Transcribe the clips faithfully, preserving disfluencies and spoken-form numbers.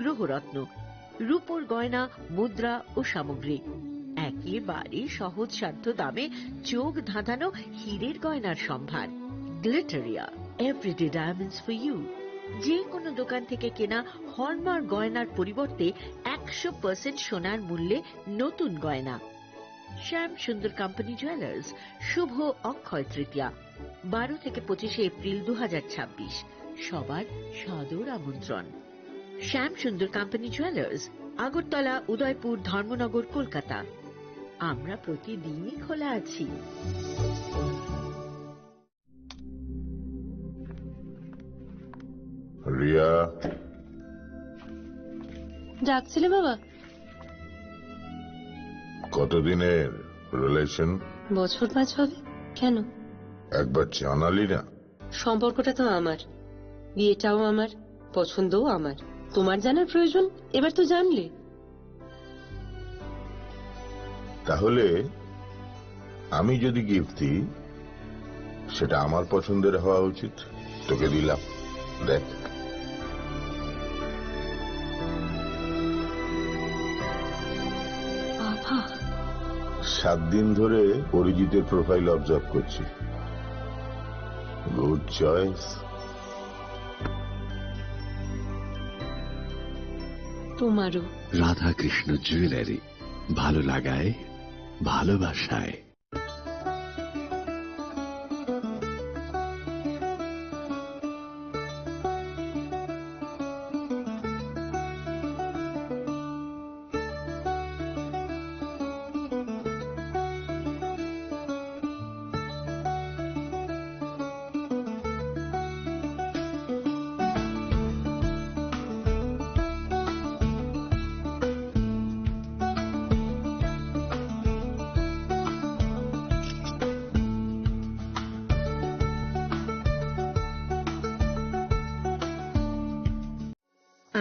গ্রহরত্ন, রূপোর গয়না, মুদ্রা ও সামগ্রী। একেবারে সহজসাধ্য দামে চোখ ধাঁধানো হীরের গয়নার সম্ভার। Glitteria, everyday diamonds for you। যে কোনো দোকান থেকে কেনা হলমার্ক গয়নার পরিবর্তে একশো পার্সেন্ট সোনার মূল্যে নতুন গয়না। শ্যাম সুন্দর কোম্পানি জুয়েলার্স, শুভ অক্ষয় তৃতীয়া, বারো থেকে পঁচিশে এপ্রিল দু হাজার ছাব্বিশ। সবার সাদর আমন্ত্রণ। শ্যাম সুন্দর কোম্পানি জুয়েলার্স, আগরতলা, উদয়পুর, ধর্মনগর, কলকাতা। আমরা প্রতিদিনই খোলা আছি। রিয়া। ডাকছিলে বাবা? কতদিনের রিলেশন? বছর পাঁচ হবে। কেন? একবার জানালি না। সম্পর্কটা তো আমার, বিয়েটাও আমার, পছন্দও আমার। তোমার জানার প্রয়োজন? এবার তো জানলে। তাহলে আমি যদি গিফট দিই, সেটা আমার পছন্দের হওয়া উচিত। তোকে দিলাম, দেখ। বাবা। সাত দিন ধরে অরিজিতের প্রোফাইল অবজার্ভ করছি। Good choice. তোমারও। রাধাকৃষ্ণ জুয়েলারি, ভালো লাগায়, ভালোবাসায়।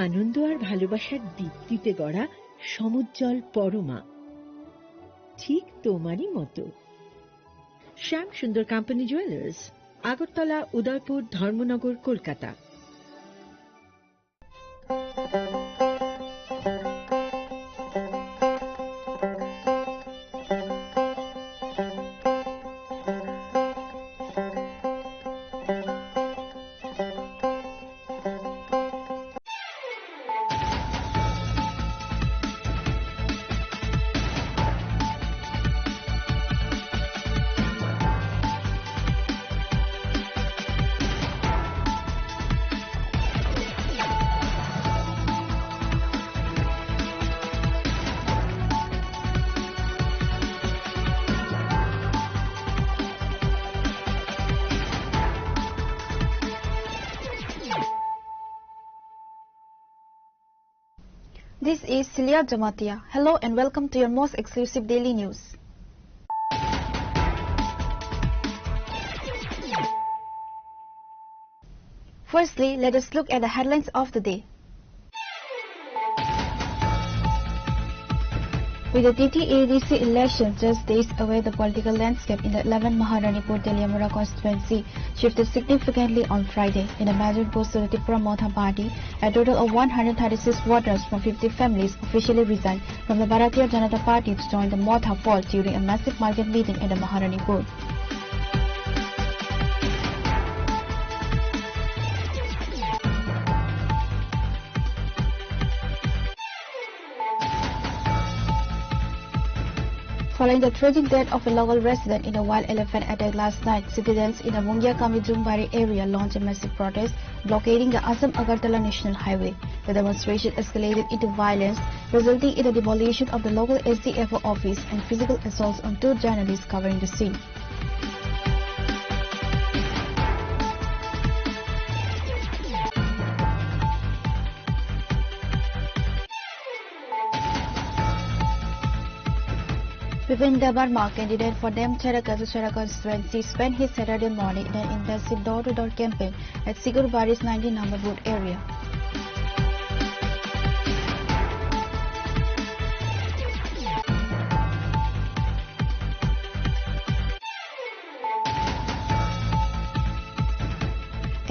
আনন্দ আর ভালোবাসার দীপ্তিতে গড়া সমুজ্জ্বল পরমা, ঠিক তোমারই মতো। শ্যাম সুন্দর কোম্পানি জুয়েলার্স, আগরতলা, উদয়পুর, ধর্মনগর, Kolkata. This is Celia Jamatia. Hello and welcome to your most exclusive daily news. Firstly, let us look at the headlines of the day. With the T T A D C election just days away, the political landscape in the eleven Maharanipur Teliamura constituency shifted significantly on Friday. In a major boost to the Tipra Motha party, a total of one hundred thirty-six voters from fifty families officially resigned from the Bharatiya Janata Party to join the Motha fold during a massive market meeting in the Maharanipur. Following the tragic death of a local resident in a wild elephant attack last night, citizens in the Mungiakami Jumbari area launched a massive protest, blockading the Assam Agartala National Highway. The demonstration escalated into violence, resulting in the demolition of the local S D F O office and physical assaults on two journalists covering the scene. Bipin Debbarma, candidate for Nemchara Kachachara constituency, spent his Saturday morning in an intensive door-to-door campaign at Sigurbari's nineteen number booth area.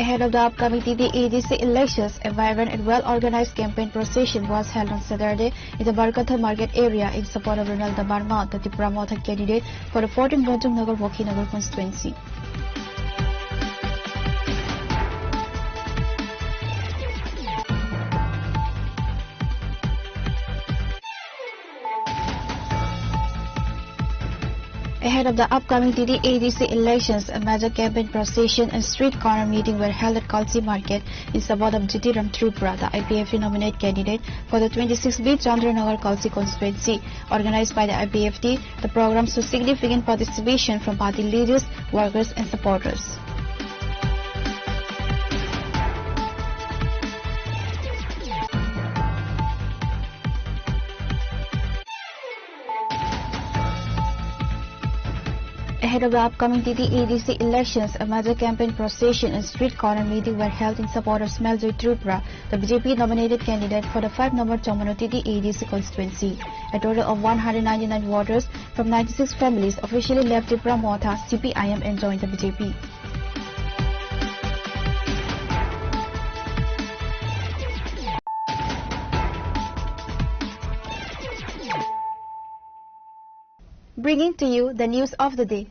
Ahead of the upcoming T T A D C elections, a vibrant and well-organized campaign procession was held on Saturday in the Barkatha market area in support of Ronald Debbarma, the Tipra Motha candidate for the fourteen Ranjangaon Vohinagar constituency. Ahead of the upcoming T T A D C elections, a major campaign procession and street corner meeting were held at Kalsi Market in support of Jyoti Ram Tripura, the I P F T nominated candidate for the twenty-six B Chandranagar Kalsi constituency. Organized by the I P F T, the program saw significant participation from party leaders, workers, and supporters. Ahead of the upcoming T T A D C elections, a major campaign procession and street corner meeting were held in support of Smeljoy Tripura, the B J P nominated candidate for the five number Chongmano T T A D C constituency. A total of one hundred ninety-nine voters from ninety-six families officially left Tipra Motha C P I M and joined the B J P. Bringing to you the news of the day.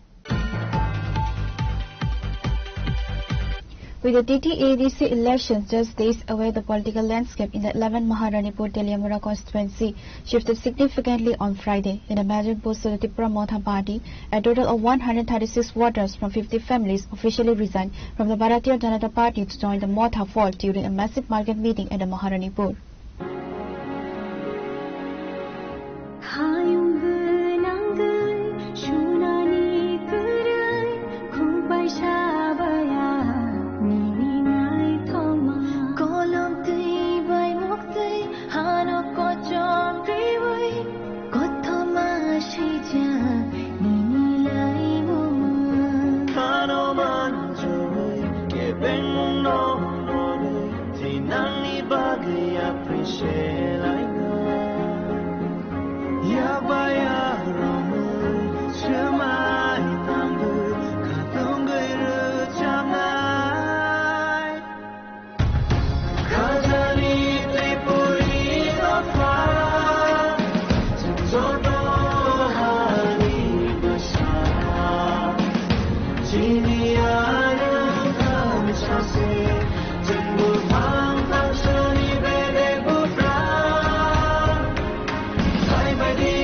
With the T T A D C elections just days away, the political landscape in the eleven Maharanipur Teliamura constituency shifted significantly on Friday. In a major boost to the Tipra Motha party, a total of one hundred thirty-six voters from fifty families officially resigned from the Bharatiya Janata Party to join the Motha fold during a massive market meeting at the Maharanipur. Hayung gwnangwi sunani kwrwi, khukbai sabaya nini naithoma. Kolom twi bai muktwi hano kochom twiwi, kothoma swijak nini laimung. Hano manjui kebengmung no norwi, thinangni bagwi appreciate lainai. Yakbai yaromwi swmai tangwi, khatungwi rwchabnai. Khajani Tripuri dopha, chwng joto hani bwsa. Chini ano khamsa se, chwng buphang thangsani bedek buphra. Sai baidi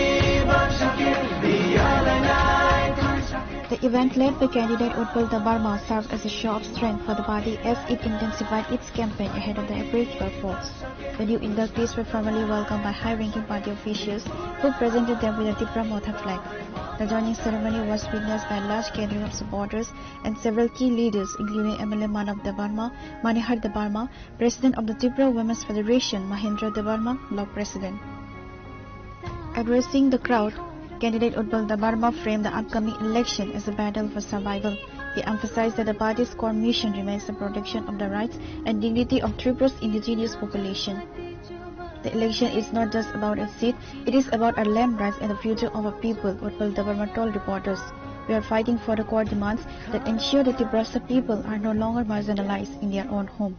baksa khe biyalainai thansa khe. The event led by candidate Utpal Debbarma served as a show of strength for the party as it intensified its campaign ahead of the April twelve polls. The new inductees were formally welcomed by high-ranking party officials who presented them with a Tipra Motha flag. The joining ceremony was witnessed by a large gathering of supporters and several key leaders, including M L A Manav Debbarma, Manihar Debbarma, President of the Tipra Women's Federation, Mahendra Debbarma, Block President. Addressing the crowd, candidate Utpal Debbarma framed the upcoming election as a battle for survival. He emphasized that the party's core mission remains the protection of the rights and dignity of Tripura's indigenous population. The election is not just about a seat, it is about our land rights and the future of our people, Utpal Debbarma told reporters. We are fighting for the core demands that ensure that Tiprasa people are no longer marginalized in their own home.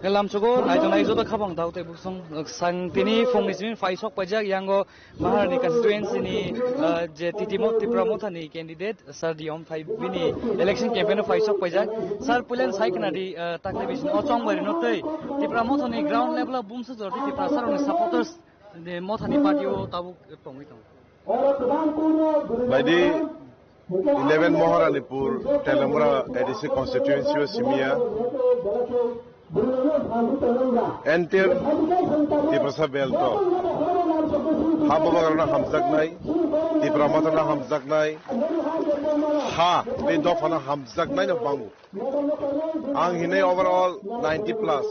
Lamsogo, naijak nai joto khabang dao tei busong, sang tini phungni simi phai sok paijak, yango Maharani constituency ni, ah, je T T Mo-, Tipra Motha ni candidate, Sir Diyom phai bini election campaign o phai sok paijak. Sir, puilen sai khna di, ah, takle bisin o chong bai rino tei Tipra Motha ni ground level o bumsa jor di Tipra sir ni supporters ni Motha ni party o tabuk tongwi tongo. Baidi eleven Maharanipur Teliamura A D C constituency o simiya. Entire Tiprasa belt o ha bubagrano hamjaknai, Tipra Mothano hamjaknai, ha tei dophano hamjaknaino bango. Ang hinwi overall ninety plus.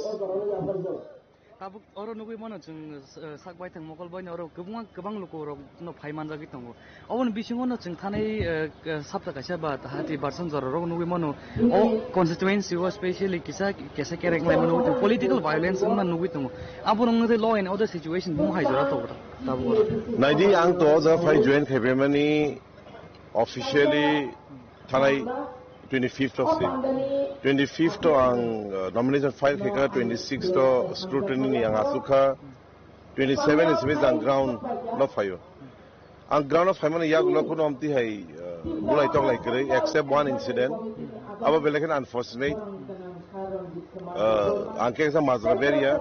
Tabuk oro nugwi mano chwng, eh, sak baithang mokol baino oro kwbangma, kwbang luku rok no phai manjagwi tongo. Oboni bisingo no chwng thanai, eh, eh, sapta kaisa ba hati barsan jora rok nugwi mano. O constituency o specially kisa, kisa kereng lai mano, political violence wngma nugwi tongo. Abo rok nugwi law and order situation bo hai jora tongo tabuk oro. Naidi, ang to o jaga phai join khaibaimani officially thanai Twenty fifth o se. Twenty fifth o ang, uh, nomination file khe kha, twenty sixth o scrutiny ni ang asuk kha, twenty seven ni simi ang ground no phaio. Ang ground o phaimani yagulo kuno amtwi hai, uh, bulai toklai kwrwi, except one incident. Abo belai kheno unfortunate. Uh, ang khe kaisa majra beria.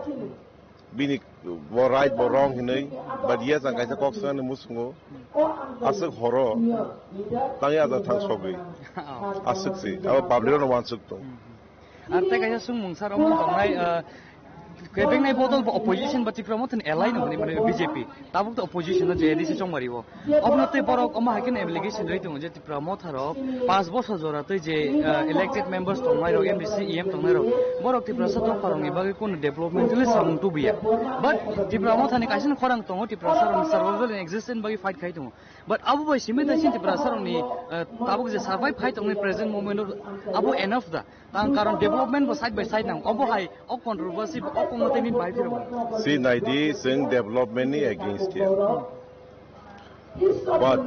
Bini bo right bo wrong hinwi, but yes, ang kaisa kok swngnani musungo aswk horo tangwi aja thang sogwi aswk se abo public no wansuk tong. Ar tei kaisa sung mungsa rok tongnai, ah, kebeng nai bodol bo opposition ba Tipra Motha ni alai no hwnwi mane B J P. Tabuk to opposition no je A D C chongmari o. Obono tei borok omo hai kheno allegation rwi tongo je Tipra Motha rok panch bosor jora tei je, ah, elected members tongnai rok, M D C, E M tongnai rok, borok Tiprasa tongpha rokni bagwi kono development le samung tubuya. But Tipra Motha ni kaisa khorang tongo, Tiprasa rok survival and existence bagwi fight khai tongo. But abo bai simi da sin Tiprasa rokni, ah, tabuk je survive khai tongnai present moment o abo enough da. Tang karon development bo side by side nang. Obo hai o controversy bo o kongno tei ni bai phiro. Si naidi, chwng development ni against ya. But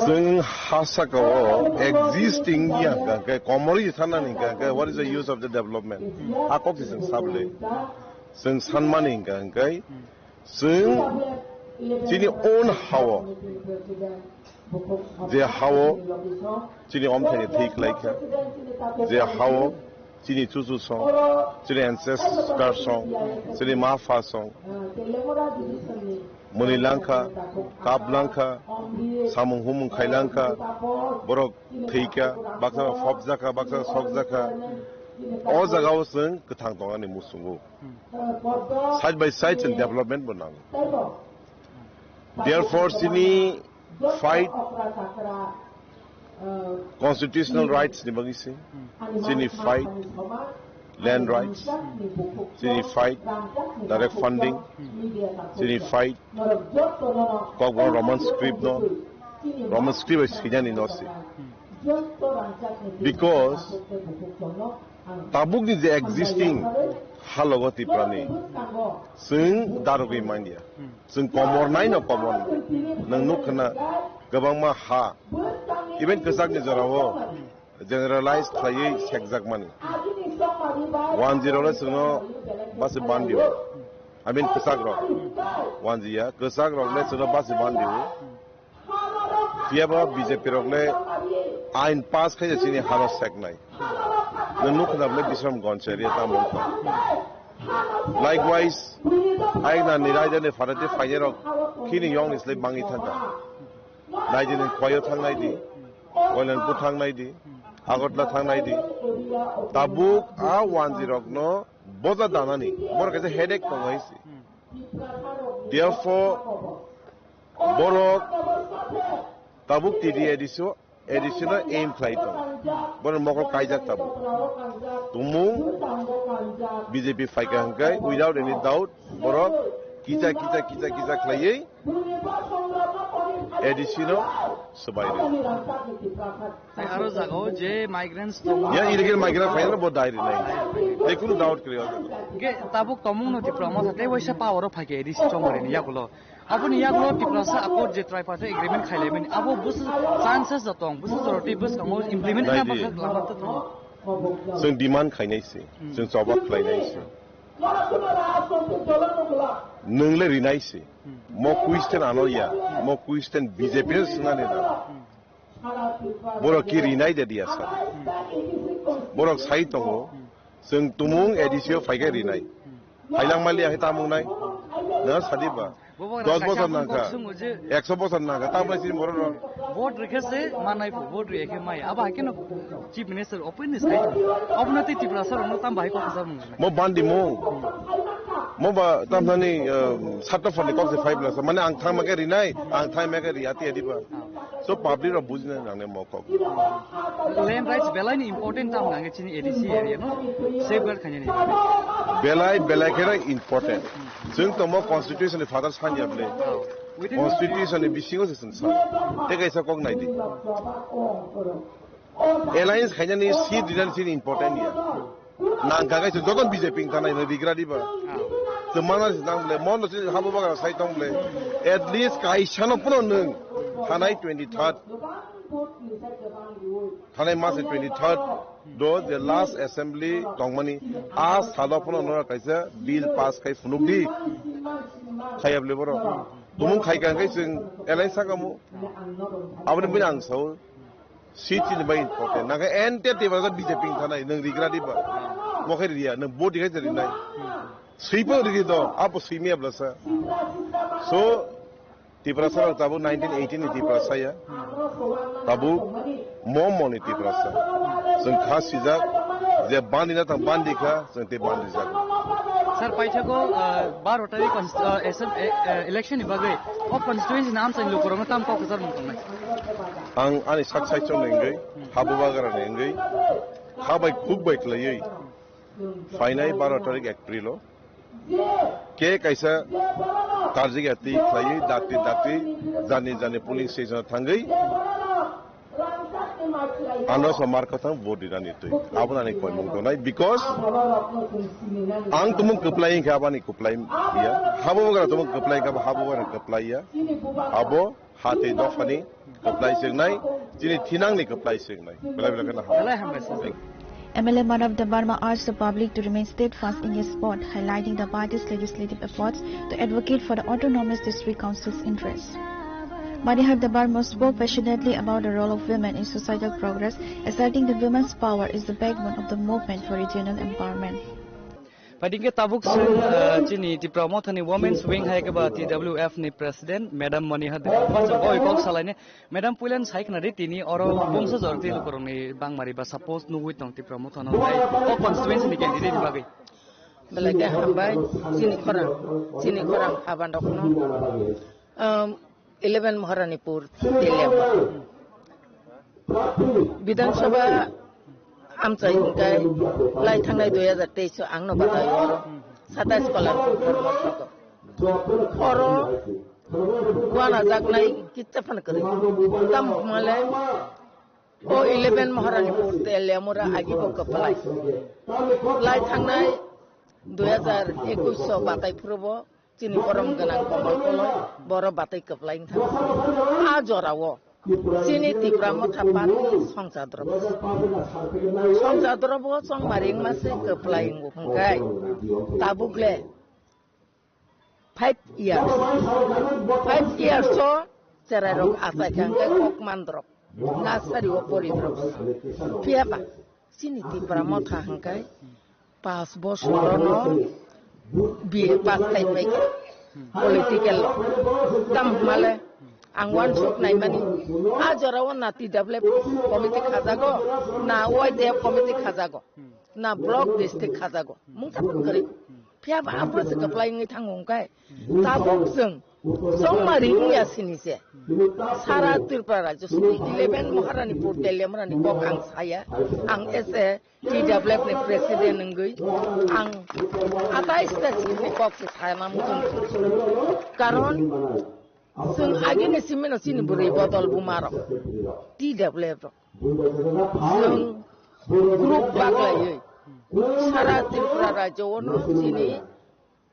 chwng ha saka o existing ya hwnkha khe komorwi thanani hwnkha khe what is the use of the development? Ha kok se chwng sable. Chwng sanmani hwnkha khe chwng chini own ha o je ha o chini omthaini thwi khlai kha, je ha o chini chuchu song, chini ancestor song, chini ma pha song, mwnwi langkha, kap langkha, samung humung khai langkha, borok thwi kha, baksa phop jakha, baksa sok jakha. O jaga o chwng kwthang tongnani muchungo. Side by side chwng development bo nango. Therefore, chini fight constitutional rights ni bagwi se, chini fight land rights, chini fight direct funding, chini fight kokborok Roman script no, Roman script bai swinani no se. Because tabukni je existing ha logo Tiprani, chwng darogwi manya. Chwng komor nai no komor nai. Nwng nuk khna kwbangma ha. Even kwchakni jorao generalize khlaiwi sekjakmani. One zero le chwngno basi bandio. I mean kwchak rok. One zero kwchak rok le chwngno basi bandio. Phiya ba B J P rok le ain pass khai chini haro seknai. Nwng nuk khna le Bishramganj area ta mungkha. Likewise, aina ni raida ni pharati phainai rok khini yong ni slai bangwi thangkha. Naidi ni Khwaio thangnai di, Koilanpur thangnai di, Agartala thangnai di. Tabuk a one zero rok no boja danani, borok kaisa headache tongo hai se. Therefore, borok tabuk T D A D C o, A D C no aim khlai tong. Borok mokol kaijak tabuk. Tumung B J P phaikha hwnkhe without any doubt borok kicha kicha kicha kicha khlaiwi A D C no swbai rw. Tei aro jagao je migrants tongo. Ya illegal migrant phaina bo dai rwnai. Tei kunu doubt kwrwi o jaga. Ge tabuk tomung no Tipra Motha tei waisa power o phaikha A D C chongmari ni yakulo. Aboni yagulo Tiprasa Accord je Tripartite Agreement khailaimani, abo bwswk chances da tong, bwswk jora tei bwskango implement kha Naidi. Bakha lama ta tong. Chwng demand khainai se, chwng choba khlainai se. Nwng le rinai se. Mo question ano ya, mo question B J P no swngnani na. Borok ki rinai de diya sa. Borok sai tongo, chwng tumung A D C o phaikhe rinai. Hailang mali hai tamung nai. Na sadi ba. Bobo Dos rang bosor kaisa nangkha. Bosong je Ekso bosor nangkha. Tamung nai sini borok rok. Vote rikhe se manai phu, vote rikhe mai. Aba hakeno Chief Minister open ni sai. Obna te Tiprasa rok no tam bahai kok samung. Mo bandi mo. Mo ba tam nani, eh, satto phani kok se five lakh. Mane ang thang ma ke rinai, ang thang ma ke ri ati adi ba. So public rok bujina nangne mo kok. Land rights belai ni important tam nange chini A D C area no safeguard khainani. Belai, belai khe important. Chwng tongmo constitution ni father sanya bele. Constitution ni bisingo se chwng sa. Te kaisa kok nai di. Alliance khainani seat dinani sini important ya. Nang kagai se joto B J P wngtanai no rigra diba. Chwng mana se nang bele, mon se habo bagra sai tong bele. At least kaisa no puno nwng thanai twenty third. Thanai mas ni twenty third do je last assembly tongmani, a salo phano nora kaisa bill pass khai phunuk di, khayab le boro. Tumung khai kang kai sing elai sakamu. Aboni bini ang sao. City ni bai important. Nang ente te ba B J P thanai nang rigra di ba. Mo khai riya nang bodi khai jari nai. Sui pa rigi do, apo sui mi abla sa. So, Tiprasa rok tabuk nineteen eighteen ni Tiprasa ya. Tabuk momo ni Tiprasa. Chwng kha sijak, je bandi na tang bandi kha, chwng te bandi jak. Sir, paithago, ah, baro tarik cons-, ah, S M, eh, eh, election ni bagwi o constituency ni amchaini lukurokno tamo kok kwchar mung tongnai? Ang ani sak saichung ni wngwi, habu bagara ni wngwi, kha bai khuk bai khlaiwi, phainai baro tarik April o, ke kaisa karjik yatwi khlaiwi dakti dakti jani jani polling station o thangwi ano sa mar kwthang vote rinani twi. Abono ani koimung tongnai because ang tumung kwplai hinkhe aboni kwplai ya. Habo bagra tumung kwplai hinkhe abo habo bagra kwplai ya. Abo Hati dophani kwplai swngnai, chini thinangni kwplai swngnai. Belai belai kheno hambai. Belai hambai sir. M L A Manav Debbarma urged the public to remain steadfast in their support, highlighting the party's legislative efforts to advocate for the Autonomous District Council's interests. Maniha Debbarma spoke passionately about the role of women in societal progress, asserting that women's power is the backbone of the movement for regional empowerment. Paidingke tabuk sung, eh, chini Tipra Mothani Women's Wing hai keba T W F ni President Madam Moniha Debbarma. Paso boi kok salaine Madam puilan sai khna ri tini oro bumsa jor ti lukurong ni bangmari ba suppose nugui tong Tipra Mothano hai o constituency ni candidate ni bagwi. Belai khe hambai chini khorang, chini khorang habandokno. Um, Eleven Maharanipur, Teliamura. Bidhan Sabha amchai hingkai lai thangnai dui hajar teis o ang no batai oro satais Kalarpur Dharma Chowk o. Oro uanajaknai kitsa phano kwrwi. Tamo hwnle o eleven Maharanipur Teliamura agi bo kwplai. Lai thangnai dui hajar ekush o batai phuru bo chini borom gwnang Komal Koloi, boro batai kwplai wngkha. A jorao chini Tipra Motha Party songchadrobo. Songchadrobo chongmari wngma se kwplai wngo hwnkhe tabukle five years. Five years o cherairok achaikha hwnkhe kok mandrop. Nasari o poridrop. Phiya ba chini Tipra Motha hwnkhe pas bosor no B A pass khai pai kha political lo. Tam hwnmale ang uansuk naimani a jora o na T W F committee khajago, na Y T F committee khajago, na block district khajago. Mungsa phano kwrwi. Phiya ba aphuru se kwplai wngwi thango hwnkhe tabuk chwng chongmari wngya sini se. Sara Tripura rajyo sini eleven Maharanipur Teliamurani kok ang saya. Ang as a T W F ni president wngwi ang atai state ni kok se sana muchung. Karon chwng agini simino chini bwrwi bodol bumarok T W F rok. Chwng group baglaiwi sara Tripura rajyo-o no chini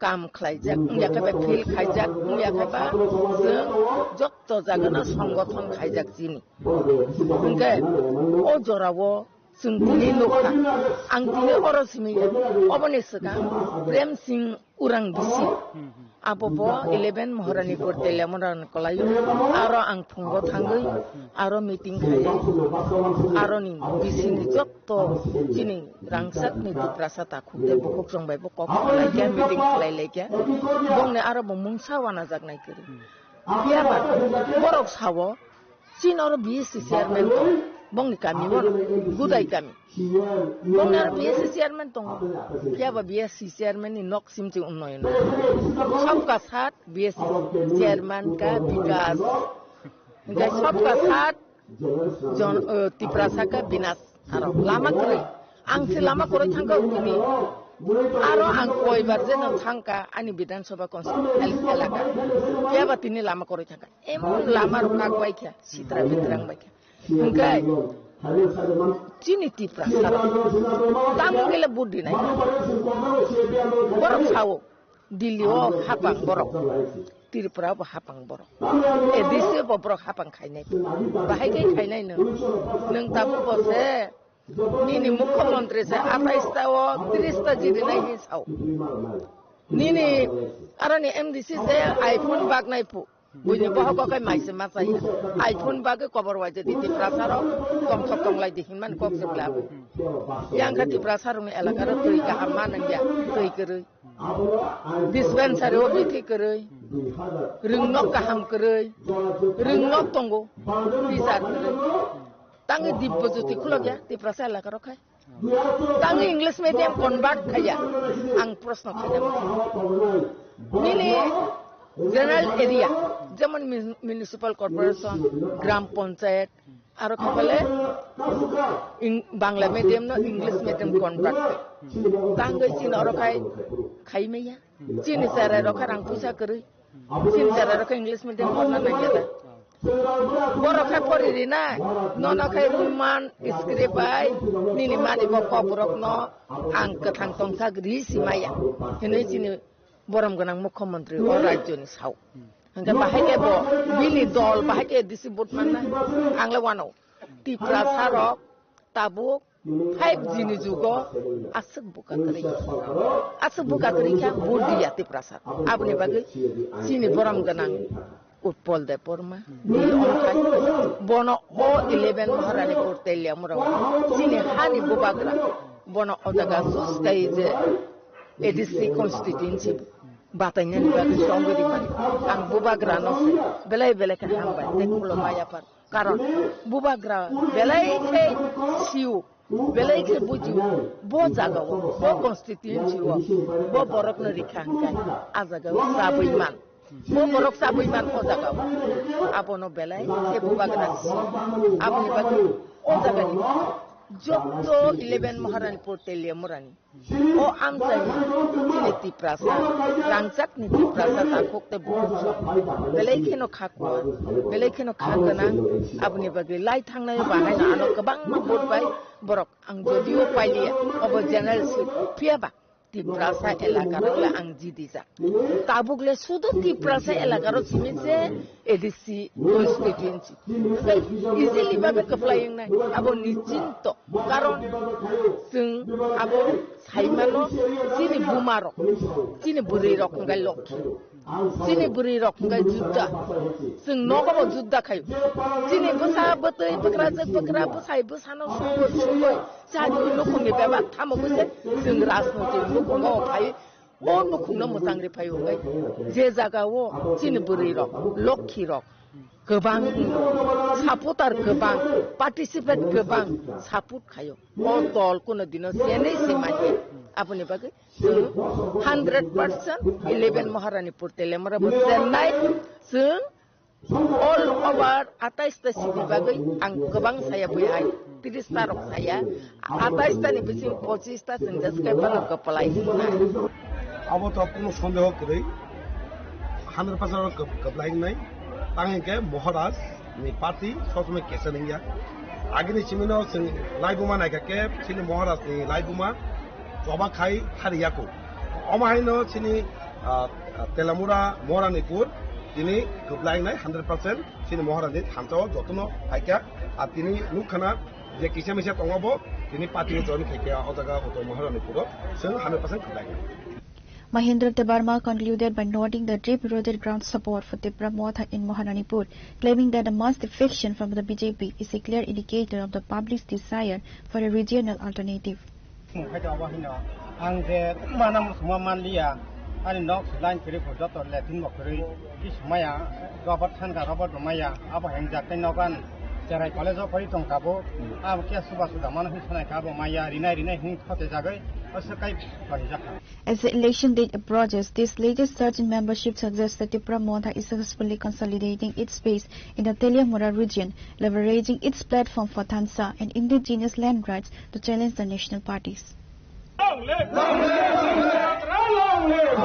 kam khlaijak, wngya khe ba field khaijak, wngya khe ba chwng jotto jagano songgothon khaijak chini. Hwnkhe o jorao chwng tini nukha, ang tini oro simi ya, oboni swkang Prem Singh Orang bisi. Abo bo eleven Maharani Portele Maharani Kolaio. Aro ang phungo thangwi aro meeting khai. Aroni bisini jotto chini rangchak ni Tiprasa takhuk tei bukhuk rong bai bo kok khlai khe meeting khlai lai khe. Bongni aro bo mungsa wana jak nai kwrwi. Phiya ba borok sao, chini oro B S C chairman tong, bongni kami o Gudai kami. Bongni oro B S C chairman tong, phiya ba B S C chairman ni nok sim se unnoyon. Sabka sath B S C chairman ka bikas. Hingke sabka sath jon, eh, Tiprasa ka binas. Aro lama kwrwi. Ang se lama kwrwi thangkha tini. Aro ang koibar jeno thangkha ani Bidhan Sabha constituency elaka. Phiya ba tini lama kwrwi thangkha. Emon lama rok kak bai kha, sitra bitra wng bai kha. Hingke chini Tiprasa rok tamo kele vote dinai. Borok sao. Delhi o hapang borok, Tripura bo hapang borok, A D C bo borok hapang khainai. Bahai khe khainai nwng? Nwng tabuk bo se nini mukhyamantri se atais ta o tris ta jirinai hin sao. Nini aroni M D C se iPhone bagnai phu. Buini bohok o khe mai se ma chaya. iPhone bagwi kobor waija di Tiprasa rok tongthok tonglai di hinmani kok se bla bo. Yang kha Tiprasa rokni elaka rok twi kaham ma nangya, twi kwrwi. Dispensary o bithi kwrwi, rwngnok kaham kwrwi, rwngnok tongo, bichar kwrwi. Tangwi Dibbo Jyoti khulokya Tiprasa elaka rok khai. Tangwi English medium convert khaiya, ang proshno khaina. Nini general area, jemon mun-, municipal corporation, gram panchayat, aro khe bole ing-, Bangla medium no English medium convert khai. Tangwi chini oro khai, khai maya. Chini cherai rok khe rang puisa kwrwi. Chini cherai rok khe English medium porna nangya da. Borok khe pori rinai. Nono khe Roman script bai nini mani bo kok borok no ang kwthang tongthak ri si maya. Hinwi chini borom gwnang mukhyamantri o rajyoni sao. Hingke bahai khe bo bini dol bahai khe A D C vote manna ang le wano. Tiprasa rok tabuk five G ni jugo aswk buka kwrwi. Aswk buka kwrwi khe vote diya Tiprasa. Aboni bagwi chini borom gwnang Utpal Debbarma, Dil Omthai, bono o eleven Maharanipur Teliamura chini hani bubagra, bono o jaga sus kai je A D C constituency batainani bagwi songwi rimani. Ang bubagrano belai belai khe hambai tei khulumma yaphar. Karon bubagra belai khe sio, belai khe bujio, bo jagao, bo constituency o, bo borokno rikha hwnkhe a jagao chabwi man. Bo borok chabwi man o jagao. Abono belai khe bubagra sio. Aboni bagwi o jagani jotto eleven Maharanipur Teliamurani o amchaini chini Tiprasa, rangchakni Tiprasa takhuk tei bukhuk belai kheno kha kuar, belai kheno kha gwnang. Aboni bagwi lai thangnai o bahaino ano kwbangma vote bai borok ang jodio pailiya, obo general seat, phiyaba Tiprasa elaka rok le ang jidijak. Tabuk le sudu Tiprasa elaka rok simi se A D C constituency. Easily babe kwplai wngnai. Abo nichinto. Karon chwng abo saimano chini buma rok, chini bwrwi rok hwnkhe lokhi. Chini bwrwi rok hwnkhe judda. Chwng nogo bo judda khayo. Chini bwsa bwtwi bwkrajwk bwkra bwsai bwsano sugwi sugwi chajagwi nukhungni bebak tamo khe se chwng rajnoitik nukhungo phai. O nukhungno mwchang ri phaio hwnkhe je jagao chini bwrwi rok, lokhi rok kwbang, supporter kwbang, participate kwbang support khaio. O dol kuno dino senwi se manya. Aboni bagwi chwng hundred percent eleven Maharanipur Teliamura bo chennai chwng all over atais ta city bagwi ang kwbang saya bui hai, tris ta rok saya, atais ta ni bising pochis ta chwng jas kai phano kwplai hwnna. Abo to kuno sondeho kwrwi, hundred percent kwplai wngnai. Tang hwnkhe Maharaj ni party sob somoi kesa nungya. Agini simino chwng laibuma naikha khe chini Maharaj ni laibuma choba khai thari yaku. Omo haino chini, ah, Telamura Moranipur tini kwplai wngnai hundred percent chini Maharaj ni thansa o jotono phaikha. Ar tini nukha na je kisa misa tongo bo tini party o join khaikha o jaga Uttor Maharanipur o chwng hundred percent kwplai wngnai. Mahendra Debbarma concluded by noting the deep-rooted ground support for Tipra Motha in Maharanipur, claiming that the mass defection from the B J P is a clear indicator of the public's desire for a regional alternative. Mung khai to abo hino. Ang je mana mo suma man liya. Ani nok line kiri ko joto le tin mo kiri. Ki sumaya, Robert Thanka, Robert Romaya, abo heng jak tei nokan Cherai College o pori tong tabo. Abo kya suba suda mano hin sanai ka abo maya, rinai rinai hin khote jagai. Asa kai pari jakha. As the election date approaches, this latest surge in membership suggests that Tipra Motha is successfully consolidating its space in the Teliamura region, leveraging its platform for Thansa and indigenous land rights to challenge the national parties. Long live! Long live! Long live!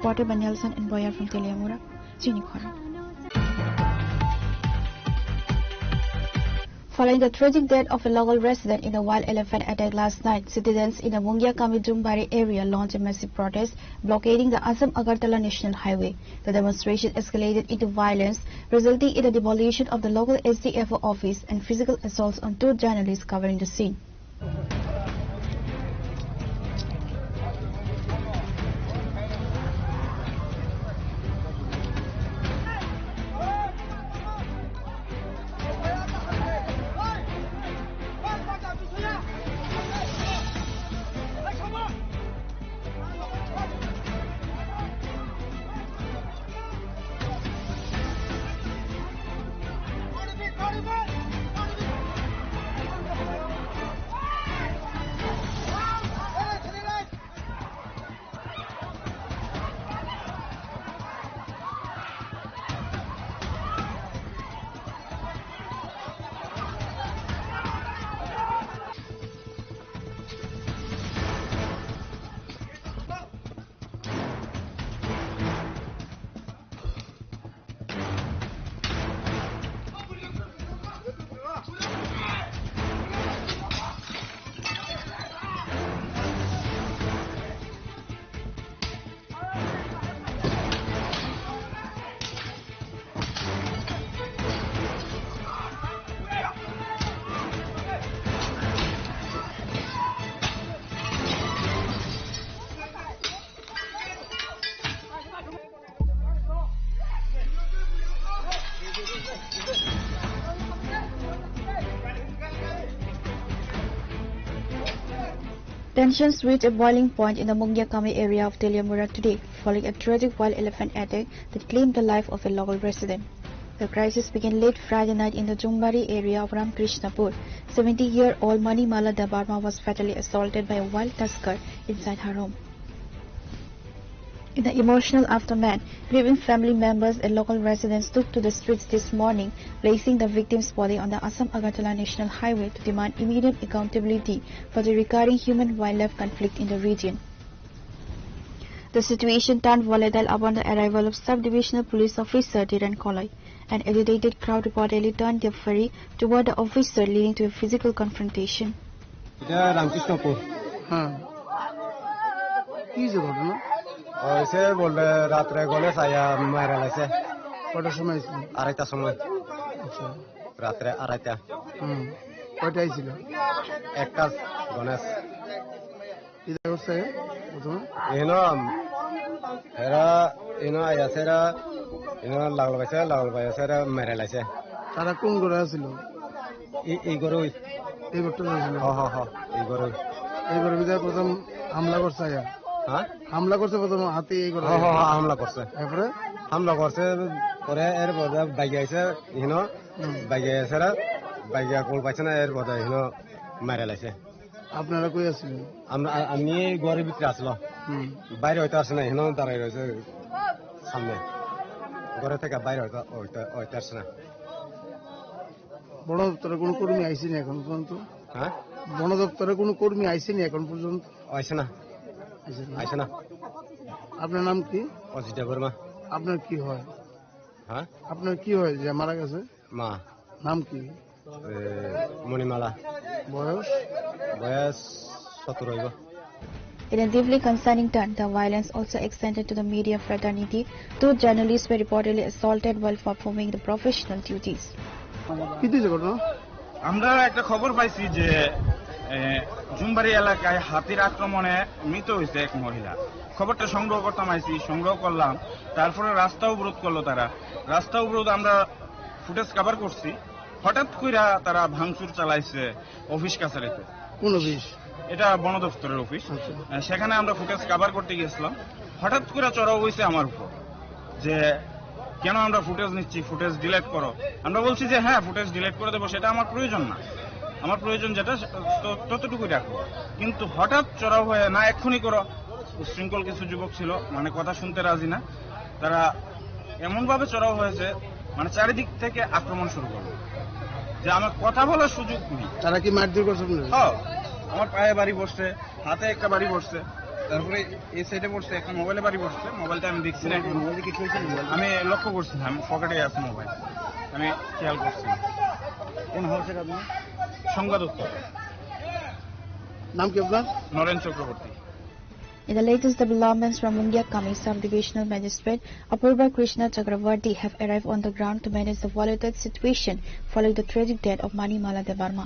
Reported by Nelson and Boyer from Teliamura, Chini Khorang. Following the tragic death of a local resident in a wild elephant attack last night, citizens in the Mungia Kami Jumbari area launched a massive protest, blockading the Assam Agartala National Highway. The demonstration escalated into violence, resulting in the demolition of the local S D F O office and physical assaults on two journalists covering the scene. Tensions reached a boiling point in the Mungyakami area of Teliamura today, following a tragic wild elephant attack that claimed the life of a local resident. The crisis began late Friday night in the Jumbari area of Ramkrishnapur. Seventy-year-old Manimala Debbarma was fatally assaulted by a wild tusker inside her home. In the emotional aftermath, grieving family members and local residents took to the streets this morning, placing the victim's body on the Assam Agartala National Highway to demand immediate accountability for the recurring human-wildlife conflict in the region. The situation turned volatile upon the arrival of Sub-Divisional Police Officer Dhiren Koloi. An agitated crowd reportedly turned their fury toward the officer, leading to a physical confrontation. এটা রামকৃষ্ণপুর। হ্যাঁ। কি হয়েছে ঘটনা? হয়েছে বলতে রাত্রে গণেশ আয়া মারা লাগছে। কটার সময় হয়েছিল? আড়াইটার সময়। আচ্ছা। রাত্রে আড়াইটা। হুম। কয়টা আইছিল? একটা গণেশ। কি জায়গা হচ্ছে প্রথমে? এনো, এরা, এনো আইয়াছে এরা, এনো লাল পাইছে, লাল পাইছে এরা মেরে লাইছে। তারা কোন ঘরে আছিল? এই, এই ঘরে ওই। এই ঘরটা ছিল? হ, হ, হ, এই ঘরে। এই ঘরের ভিতরে প্রথম হামলা করছে আইয়া? হ্যাঁ? হামলা করছে প্রথম হাতি এই ঘরে? হ, হ, হ, হামলা করছে। এরপরে? হামলা করছে, পরে এর পরে বাইকে আইছে, এনো, হুম। বাইকে আইছে এরা, বাইকে কুল পাইছে না, এর পরে এনো মেরে লাইছে। আপনারা কই আছিলেন? আমরা, আ-, আমি এই ঘরের ভিতরে আসলাম। হুম। বাইরে হয়তো আসে না, এখানেও দাঁড়াই রয়েছে সামনে। ঘরে থেকে বাইরে হয়তো, হয়তো, হয়তো আসে না। বন দপ্তরের কোনো কর্মী আইসেনি এখন পর্যন্ত? হ্যাঁ? বন দপ্তরের কোনো কর্মী আইসেনি এখন পর্যন্ত? আইসে না। আইসে না। আইসে না। আপনার নাম কি? অজিত দেববর্মা। আপনার কি হয়? হ্যাঁ? আপনার কি হয় যে মারা গেছে? মা। নাম কি? এ, মণিমালা। বয়স? বয়স সতেরো হইব। In a deeply concerning turn, the violence also extended to the media fraternity. Two journalists were reportedly assaulted while performing the professional duties. কি হয়েছে ঘটনা? আমরা একটা খবর পাইছি যে, এ, জুমবাড়ি এলাকায় হাতির আক্রমণে মৃত হয়েছে এক মহিলা। খবরটা সংগ্রহ করতাম আইছি, সংগ্রহ করলাম, তারপরে রাস্তা অবরোধ করলো তারা। রাস্তা অবরোধ আমরা ফুটেজ কভার করছি, হঠাৎ কইরা তারা ভাঙচুর চালাইছে অফিস কাছারিতে। কোন অফিস? এটা বন দপ্তরের অফিস। আচ্ছা। আহ, সেখানে আমরা ফুটেজ কভার করতে গেছিলাম, হঠাৎ করে চড়াও হইছে আমার উপর যে কেন আমরা ফুটেজ নিচ্ছি, ফুটেজ ডিলিট করো। আমরা বলছি যে হ্যাঁ, ফুটেজ ডিলিট করে দেবো, সেটা আমার প্রয়োজন না, আমার প্রয়োজন যেটা সে-, তো-, ততটুকুই রাখবো। কিন্তু হঠাৎ চড়াও হয়ে না এক্ষুনি করো, উচ্ছৃঙ্খল কিছু যুবক ছিল, মানে কথা শুনতে রাজি না, তারা এমনভাবে চড়াও হয়েছে, মানে চারিদিক থেকে আক্রমণ শুরু করলো যে আমার কথা বলার সুযোগ নেই। তারা কি মারধর করছে আপনাদের? হ্যাঁ, আমার পায়ে বাড়ি পড়ছে, হাতে একটা বাড়ি পড়ছে। তারপরে এই সাইডে পড়ছে, একটা মোবাইলে বাড়ি পড়ছে, মোবাইলটা আমি দেখছি না। মোবাইলে কিছু হয়েছে না? মোবাইল আমি লক্ষ্য করছি না, আমি পকেটে আছে মোবাইল, আমি খেয়াল করছি না। কোন হাউসের আপনি? সংবাদ উত্তর। নাম কি আপনার? নরেন Chakraborty. In the latest developments from Mundiakami Sub-Divisional Magistrate Apurba Krishna Chakravarti have arrived on the ground to manage the volatile situation following the tragic death of Manimala Debbarma.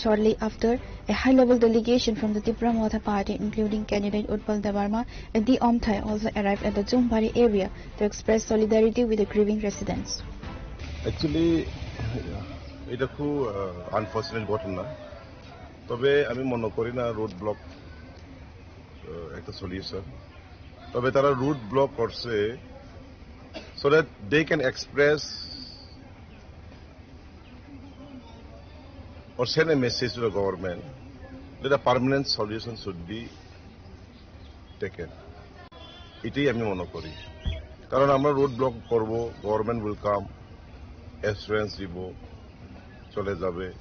Shortly after, a high-level delegation from the Tipra Motha Party, including candidate Utpal Debbarma and D. Omthai, also arrived at the Jombari area to express solidarity with the grieving residents. Actually, এটা খুব আনফর্চুনেট ঘটনা। তবে আমি মনে করি না road block একটা সলিউশন। তবে তারা রোড ব্লক করছে so that they can express or send a message to the government that a permanent solution should be taken. এটাই আমি মনে করি, কারণ আমরা রোড ব্লক করব, গভর্নমেন্ট উইল কাম, অ্যাসুরেন্স দিব, চলে যাবে,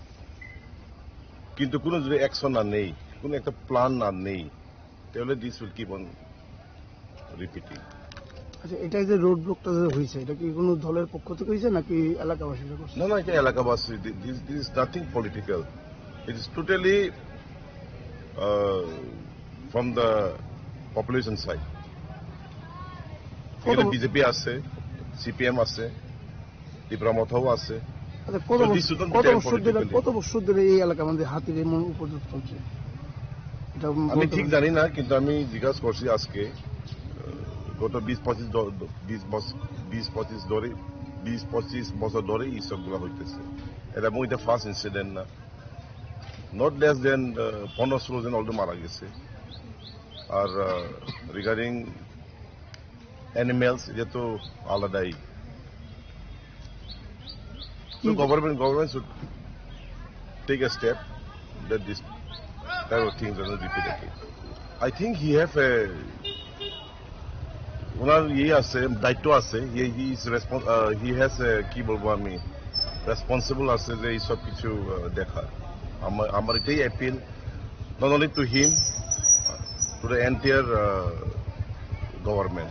কিন্তু কোনো যদি অ্যাকশন না নেই, কোনো একটা প্ল্যান না নেই, তাহলে this will keep on repeating. আচ্ছা, এটা যে রোড ব্লকটা যে হয়েছে, এটা কি কোনো দলের পক্ষ থেকে হয়েছে নাকি এলাকাবাসীরা করছে? না, না, এটা এলাকাবাসী। Thi- this this is nothing political. It is totally uh, from the population side. কত এখানে ব- বিজেপি আছে, সিপিএম আছে, ত্রিপুরা মথাও আছে। আচ্ছা, কত So, বছর, this shouldn't be কত taken বছর ধরে, politically. কত বছর ধরে এই এলাকার মধ্যে হাতির এমন উপদ্রব চলছে? এটা আমি বলতে ঠিক পারেন? জানি না, কিন্তু আমি জিজ্ঞাসা করছি আজকে, আহ, গত বিশ পঁচিশ দ- দ- বিশ বছর, বিশ পঁচিশ ধরে, বিশ পঁচিশ বছর ধরে এই সবগুলো হইতেছে। এটা এবং এটা ফার্স্ট ইনসিডেন্ট না। নট লেস দেন পনেরো ষোলো জন অলরেডি মারা গেছে। আর রিগার্ডিং অ্যানিমেলস, এটা তো আলাদাই। তো কি- government government should take a step that this type of things doesn't repeat again. I think he have a honour ইয়ে আছে, দায়িত্ব আছে। He is responsible, he has a, কি বলবো আমি, রেসপন্সিবল আছে যে এই সব কিছু আহ, দেখা। আমার আমার এটাই appeal, not only to him, to the entire government.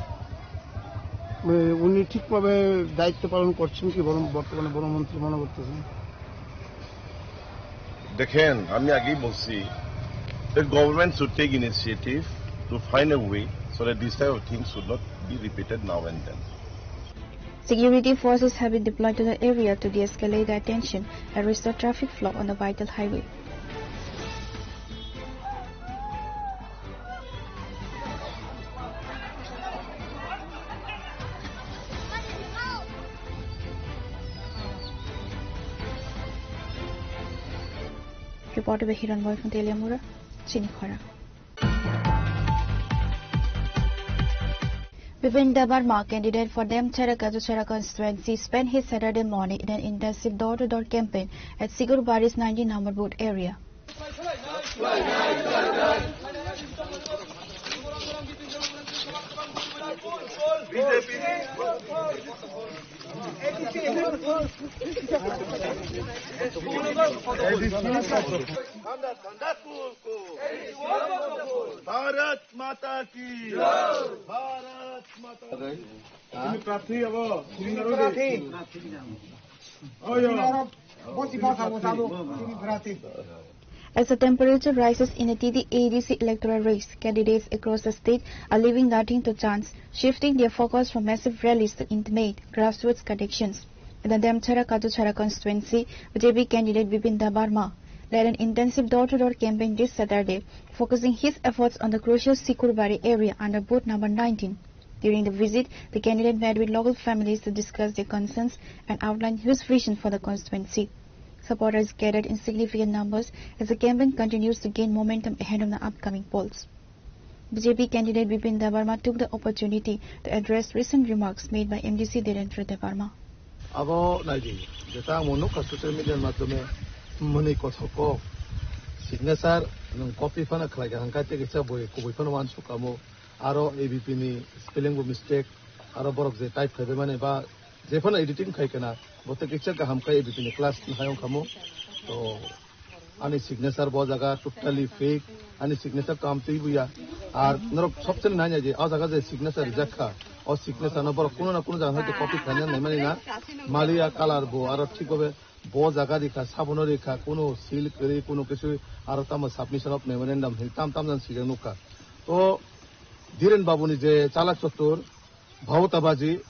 মানে, উনি ঠিকভাবে দায়িত্ব পালন করছেন কি বন- বর্তমানে বনমন্ত্রী মনে করতেছেন? দেখেন, আমি আগেই বলছি, the government should take initiative to find a way so that this type of things should not be repeated now and then. Security forces have been deployed to the area to de-escalate the tension and restore traffic flow on the vital highway. Reporter by Hiran Boy from Teliamura, Chinikhora. Bipin Debbarma, candidate for Demchara Kazuchara constituency, spent his Saturday morning in an intensive door-to-door campaign at Sigurbari's nineteen number booth area. Bharat माता की। भारत माता की। তুমি প্রার্থী হবো? তুমি প্রার্থী। ওই ও। As the temperature rises in the T D A D C electoral race, candidates across the state are leaving nothing to chance, shifting their focus from massive rallies to intimate grassroots connections. In the Demchara Kazuchara constituency, B J P candidate Bipin Debbarma led an intensive door-to-door campaign this Saturday, focusing his efforts on the crucial Sikurbari area under booth number nineteen. During the visit, the candidate met with local families to discuss their concerns and outline his vision for the constituency. Supporters gathered in significant numbers as the campaign continues to gain momentum ahead of the upcoming polls. B J P candidate Bipin Debbarma took the opportunity to address recent remarks made by M D C Dhirendra Debbarma. Abo naidi, jeta ang mwnukha social media ni madhyome mwnwi kothok kok, signature nwng copy phano khlai kha, hwnkhe tei kisa boi kubui phano uansuk kamo, aro A B P ni spelling bo mistake, aro borok je type khaibai mani ba je phano editing khai kana, bo tei kisa kaham khe A B P ni class ni hai wng kamo. To Ani signature bo jaga totally fake, ani signature kam twi buya. Ar norok sobse nanya je o jaga je signature rijak kha, o signature no borok kuno na kuno jaga hoite copy khlaina naimani na, maliya colour bo aro thik babe bo jaga rikha, sabono rikha, kuno seal kwrwi, kuno kisu aro tamo submission of memorandum hin tam tam jan sijak nukha. To Dhiren Babu ni je chalak chottur, Bhauta Baji,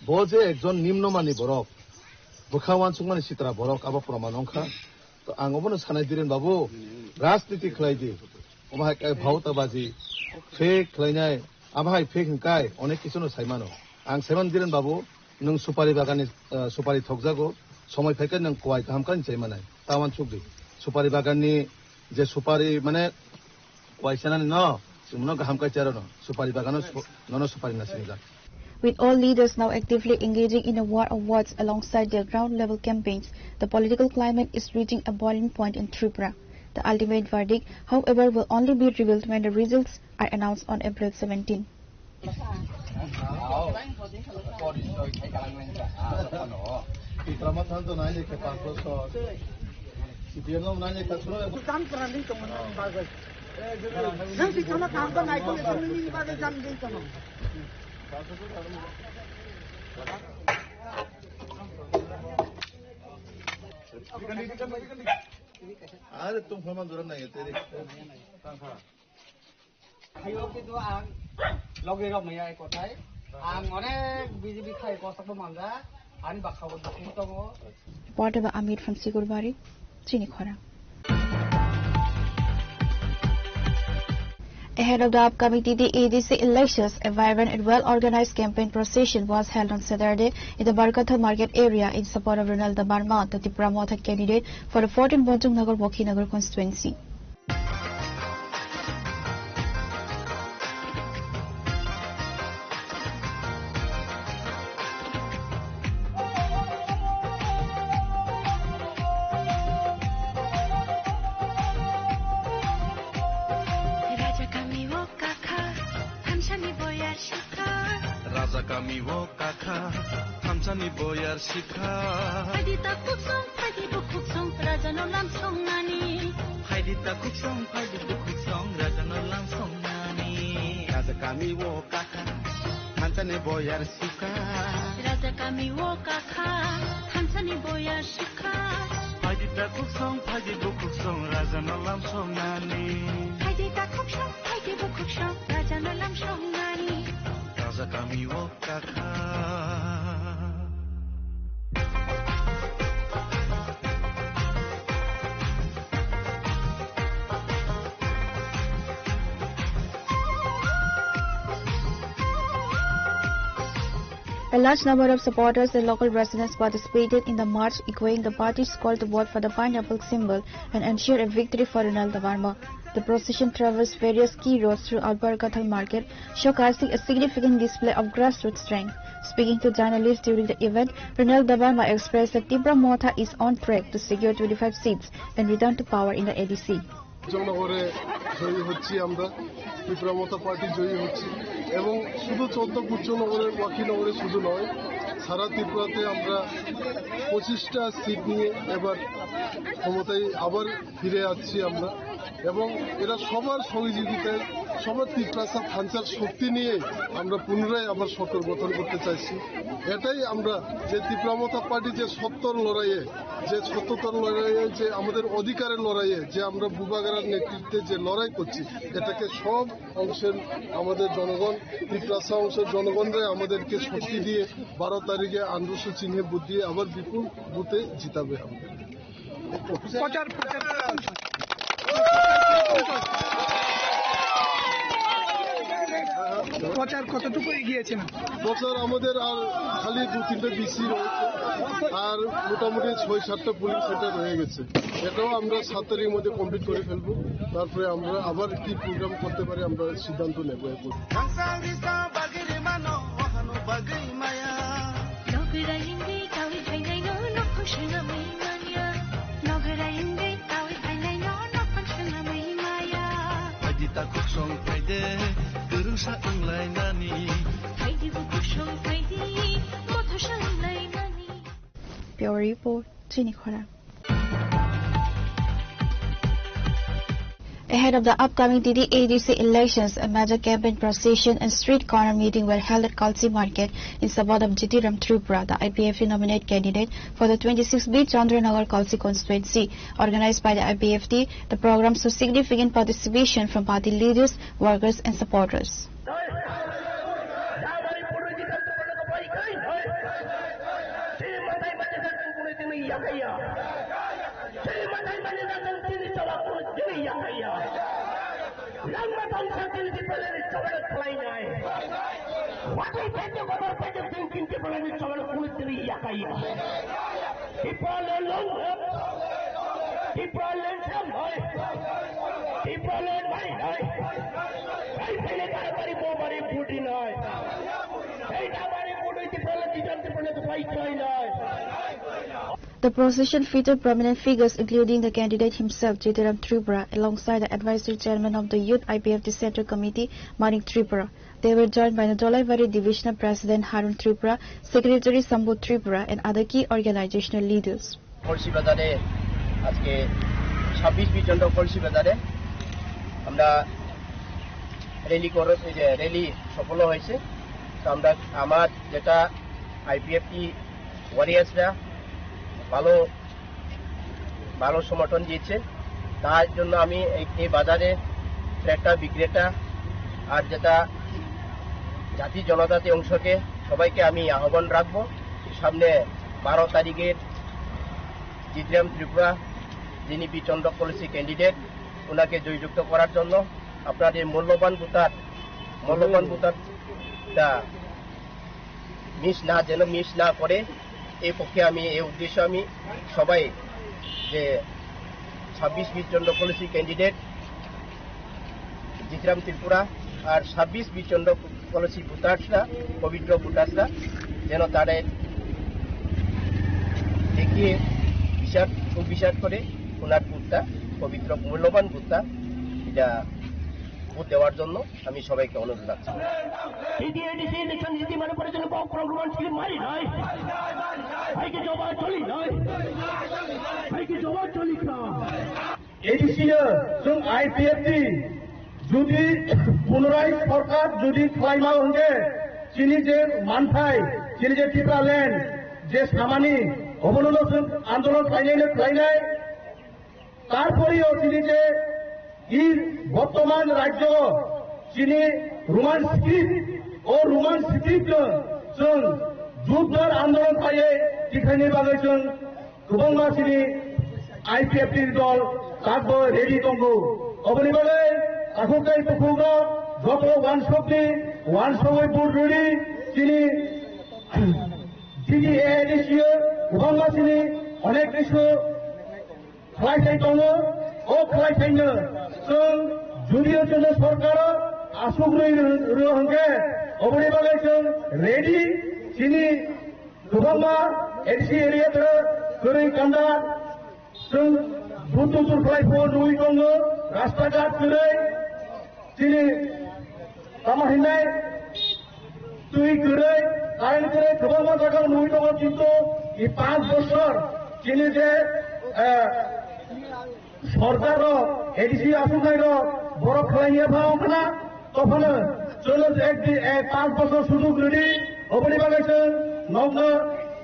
bo je ekjon nimnomani borok, bwkha wansukmani sitra borok, abo proman wngkha. To ang obono sanai, Dhiren Babu, rajniti khlai di. Omo hai khe Bhauta Baji, fake khlainai, abo hai fake hwnkai, onek kisu no sai mano. Ang sai mano, Dhiren Babu, nwng supari bagan ni, eh, supari thokjago, somoi phaikhe nwng kuai kaham khe chai manai. Ta wansuk di. Supari bagan ni je supari, mane, kuai sanani no, chwngno kaham khe charo no. Supari bagan no su-, nono supari na singjak. With all leaders now actively engaging in a war of words alongside their ground-level campaigns, the political climate is reaching a boiling point in Tripura. The ultimate verdict, however, will only be revealed when the results are announced on April seventeen. Are tong phama jora nai tere. Hayo kintu ang logi rok maya kotai. Ang onek B J P khai kosak bo manja. Ani bakha bo dukhu tongo. Reporter ba Amir from Sigurbari, Chini Khorang. Ahead of the upcoming T T A D C elections, a vibrant and well-organized campaign procession was held on Saturday in the Barkathal market area in support of Ronald Debbarma, the Tipra Motha candidate for the fourteen Bonchung Nagar Bokhinagar constituency. Raja kami o kakha, thamsani boyar shikha. Raja kami o kakha, thamsani boyar shikha. Phaidi ta khuksong, phaidi bukhuksong, raja no lam songnani. Phaidi ta khuksong, phaidi bukhuksong, raja no lam songnani. Raja kami o kakha, thamsani boyar shikha. Raja kami o kakha, thamsani boyar shikha. Phaidi ta khuksong, phaidi bukhuksong, raja no lam songnani. Phaidi ta khuksong, phaidi bukhuksong, raja no lam songnani. Raja kami o kakha. A large number of supporters and local residents participated in the march, echoing the party's call to vote for the pineapple symbol and ensure a victory for Ronald Debbarma. The procession traversed various key roads throughout Barkathal market, showcasing a significant display of grassroots strength. Speaking to journalists during the event, Ronald Debbarma expressed that Tipra Motha is on track to secure twenty-five seats and return to power in the A D C. কুচনগরে জয়ী হচ্ছি আমরা, ত্রিপুরা মথা পার্টি জয়ী হচ্ছি। এবং শুধু চোদ্দ কুচনগরের, ওয়াকিনগরে শুধু নয়, সারা ত্রিপুরাতে আমরা পঁচিশটা সিট নিয়ে এবার ক্ষমতায় আবার ফিরে আসছি আমরা। এবং এরা সবার সহযোগিতায়, সবার তিপ্রাসা থানচার শক্তি নিয়ে আমরা পুনরায় আবার সরকার গঠন করতে চাইছি। এটাই আমরা, যে ত্রিপুরা মথা পার্টি যে সত্যর লড়াইয়ে, যে সত্যতার লড়াইয়ে, যে আমাদের অধিকারের লড়াইয়ে, যে আমরা বুবাগারার নেতৃত্বে যে লড়াই করছি, এটাকে সব অংশের আমাদের জনগণ, তিপ্রাসা অংশের জনগণরাই আমাদেরকে শক্তি দিয়ে বারো তারিখে আঠারোশো চিহ্নে ভোট দিয়ে আবার বিপুল ভোটে জিতাবে আমাদের। প্রচার, প্রচার কিরকম চলছে? প্রচার কতটুকু এগিয়েছেন? প্রচার আমাদের আর খালি দু তিনটে বিসি রয়েছে, আর মোটামুটি ছয় সাতটা পোলিং সেন্টার হয়ে গেছে। এটাও আমরা সাত তারিখের মধ্যে কমপ্লিট করে ফেলবো। তারপরে আমরা আবার কি প্রোগ্রাম করতে পারি, আমরা সিদ্ধান্ত নেবো এরপর। Phaidi ta khuksong phaide, kwrwngsa wnglainani. Phaidi bo khuksong phaidi, mothosa wnglainani. Bureau Report, Chini Khorang. Ahead of the upcoming T T A D C elections, a major campaign procession and street corner meeting were held at Kalsi Market in support of Jitiram Tripura, the I P F T nominate candidate for the twenty-six B Chandranagar Kalsi constituency. Organized by the I P F T, the program saw significant participation from party leaders, workers, and supporters. Tipraland long live! Tipraland long live! Tipraland long live! Hai phai le tarapari bo bari buti nai. Hai tabari buti Tipraland dijan Tipraland tupai kai nai. The procession featured prominent figures including the candidate himself, Jitiram Tripura, alongside the advisory chairman of the Youth I P F T Central Committee, Manik Tripura. They were joined by the Dolaibari Divisional President Harun Tripura, Secretary Sambhu Tripura, and other key organizational leaders. কলসি বাজারে আজকে ছাব্বিশ বিচন্দ্র কলসি বাজারে আমরা র্যালি করে, এই যে র্যালি সফল হয়েছে। তো আমরা, আমার যেটা আইপিএফটি ওয়ারিয়ার্সরা ভালো ভালো সমর্থন দিয়েছে, তার জন্য আমি এই, এই বাজারে ক্রেতা বিক্রেতা আর যেটা জাতি জনজাতি অংশকে সবাইকে আমি আহ্বান রাখবো, সামনে বারো তারিখের জিতরাম ত্রিপুরা, যিনি বিচন্দ্র কলসি ক্যান্ডিডেট, ওনাকে জয়যুক্ত করার জন্য আপনাদের মূল্যবান ভোটার, মূল্যবান ভোটারটা মিস না, যেন মিস না করে, এই পক্ষে আমি, এই উদ্দেশ্যে আমি সবাই যে ছাব্বিশ বিচন্দ্র কলসি ক্যান্ডিডেট জিতরাম ত্রিপুরা আর ছাব্বিশ বিচন্দ্র কলসি ভোটার্সরা, পবিত্র ভোটার্সরা যেন তাদের দেখিয়ে বিচার, সুবিচার করে ওনার ভোটটা, পবিত্র মূল্যবান ভোটটা, এটা ভোট দেওয়ার জন্য আমি সবাইকে অনুরোধ রাখছি। টিটিএডিসি ইলেকশন জিতি মানে পরে জন্য বক প্রভ্রমণ ছিল মারি নয়। ভাইকে জবাব চলি নয়। ভাইকে জবাব চলি না। এডিসি ও সং আইপিএফটি যদি পুনরায় সরকার যদি খাইমা হঙ্গে চিনি যে মানথাই, চিনি যে টিপ্রাল্যান্ড যে সামানি অবনন আন্দোলন খাইনাই খাইনাই তারপরেও চিনি যে এই বর্তমান রাজ্য চিনি রোমান স্ক্রিপ্ট ও রোমান স্ক্রিপ্ট চং যুদ্ধর আন্দোলন খাইয়ে টিখাইনি বাগৈ চং গোবাংমা চিনি আইপিএফটি দল কাকবো রেডি দঙ্গো। অবনি বাগৈ আখুকাই তুখুগো যত ওয়ান শক্তি ওয়ান সবাই বুট রেডি চিনি জিডি এআইডিসিও গোবাংমা চিনি অনেক কিছু khlai thai tongo, o khlai thaino chwng judio chwngno sorkaro aswk rwi rw hwnkhe oboni bagwi chwng ready, chini kwbangma A D C area o kwrwi kanda chwng butur butur khlai phano rwi tongo, rasta ghat kwrwi. Chini tamo hinai twi kwrwi, current kwrwi, kwbangma jaga nugwi tongo, kintu i panch bosor chini je, eh, sorkar rok, A D C aswk nai rok, borok khlai ya phano khna, tophano chwngno ek di, eh, panch bosor sujug rwdi, oboni bagwi chwng nokno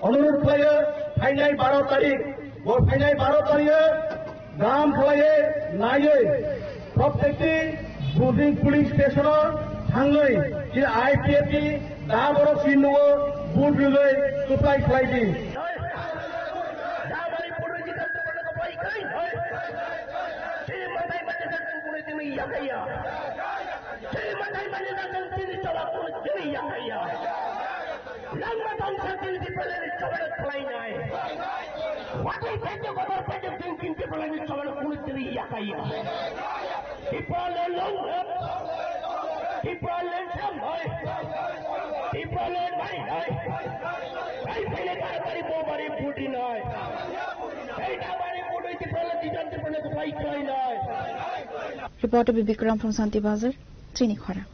onurodh khlaio, phainai baro tarik, bo phainai baro tarik o Gam khlaiwi naiwi protekti building polling station o thangwi chini I P F T da borok chini nugo vote rwgwi kwplai khlai di. Langma tangsa tini Tipraland ni chobana khlainai. Watwi thaijak, obar thaijak, jeng tini Tipraland ni chobana kunu tini yakaiya. Tipraland long live. Tipraland long live. Tipraland long live. Hai phele tarapari bobari buti nai. Hai tabari buti Tipraland dijan Tipraland kupai khlainai. Reporter Bibikram from Santi Bazar, Chini Khora.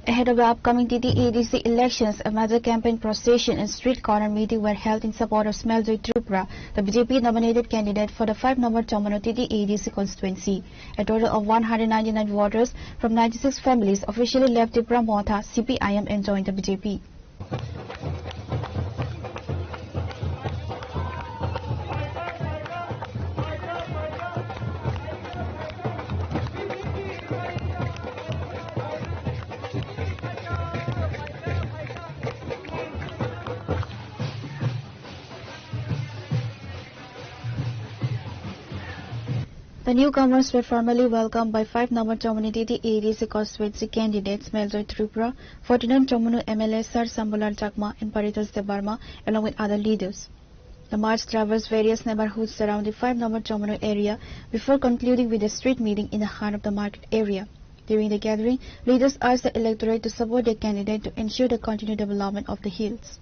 Ahead of the upcoming T T A D C elections, a major campaign procession and street corner meeting were held in support of Smeljoy Tripura, the B J P nominated candidate for the five number Chomonu T T A D C constituency. A total of one hundred ninety-nine voters from ninety-six families officially left Tipra Motha C P I M and joined the B J P. The newcomers were formally welcomed by five number Chomonu T T A D C constituency candidates Smeljoy Tripura, forty-nine Chomonu M L A Sir Sambular Chakma and Paritosh Debbarma, along with other leaders. The march traversed various neighborhoods surrounding five number Chomonu area before concluding with a street meeting in the heart of the market area. During the gathering, leaders urged the electorate to support their candidate to ensure the continued development of the hills.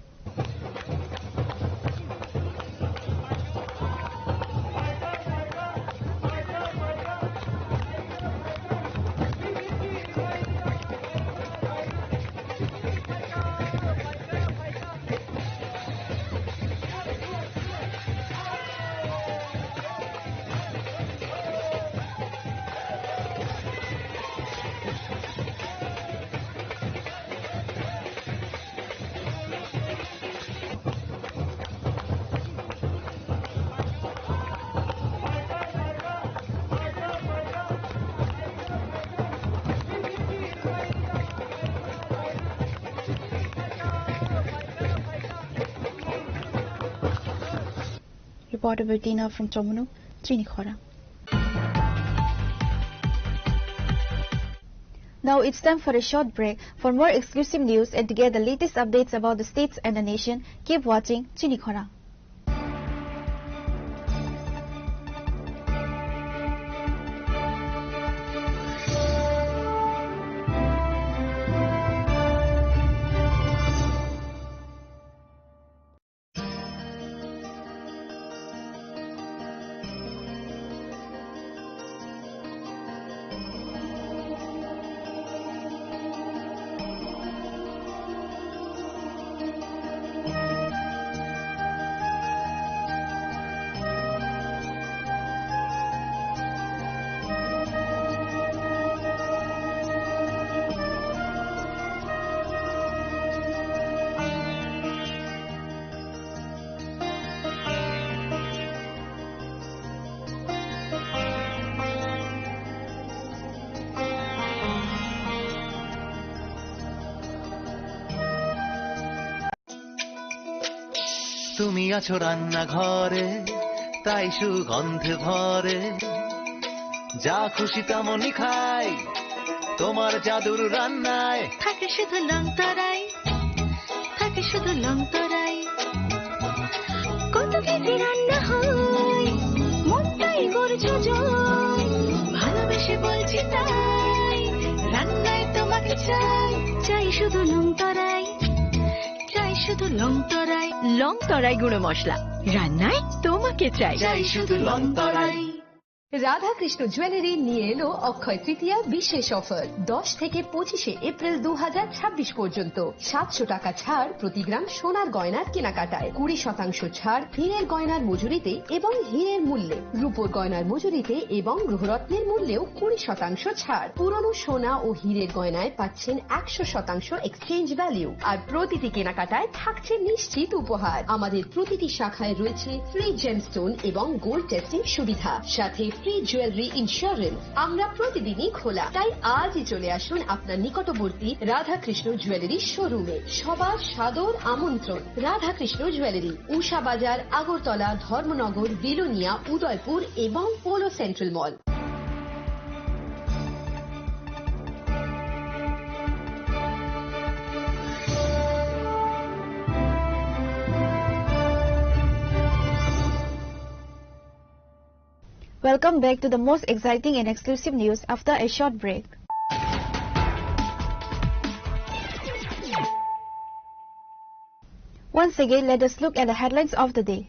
Reporter Bertina from Chomonu, Chini Khorang. Now it's time for a short break. For more exclusive news and to get the latest updates about the states and the nation, keep watching Chini Khorang. তুমি আছো রান্নাঘরে, তাই সুগন্ধে ভরে। যা খুশি তেমনই খাই, তোমার জাদুর রান্নায়। থাকে শুধু লং তরাই, থাকে শুধু লং তরাই। কত কেজি রান্না হয়, মনটাই করছো জয়। ভালোবেসে বলছি তাই, রান্নায় তোমাকে চাই। চাই শুধু লং তরাই, চাই শুধু লং তরাই। লং তরাই গুঁড়ো মশলা, রান্নায় তোমাকে চাই। চাই শুধু লং তরাই। রাধাকৃষ্ণ জুয়েলারি নিয়ে এলো অক্ষয় তৃতীয়া বিশেষ অফার। দশ থেকে পঁচিশে এপ্রিল দু হাজার ছাব্বিশ পর্যন্ত সাতশো টাকা ছাড় প্রতি গ্রাম সোনার গয়নার কেনাকাটায়, কুড়ি শতাংশ ছাড় হীরের গয়নার মজুরিতে এবং হীরের মূল্যে, রূপোর গয়নার মজুরিতে এবং গ্রহরত্নের মূল্যেও কুড়ি শতাংশ ছাড়। পুরনো সোনা ও হীরের গয়নায় পাচ্ছেন একশো শতাংশ এক্সচেঞ্জ ভ্যালু, আর প্রতিটি কেনাকাটায় থাকছে নিশ্চিত উপহার। আমাদের প্রতিটি শাখায় রয়েছে ফ্রি জেমস্টোন এবং গোল্ড টেস্টিং সুবিধা, সাথে ফ্রি জুয়েলারি ইন্স্যুরেন্স। আমরা প্রতিদিনই খোলা, তাই আজই চলে আসুন আপনার নিকটবর্তী রাধাকৃষ্ণ জুয়েলারি শোরুমে। সবার সাদর আমন্ত্রণ। রাধাকৃষ্ণ জুয়েলারি, উষা বাজার, আগরতলা, ধর্মনগর, বিলোনিয়া, উদয়পুর এবং polo central mall. Welcome back to the most exciting and exclusive news after a short break. Once again, let us look at the headlines of the day.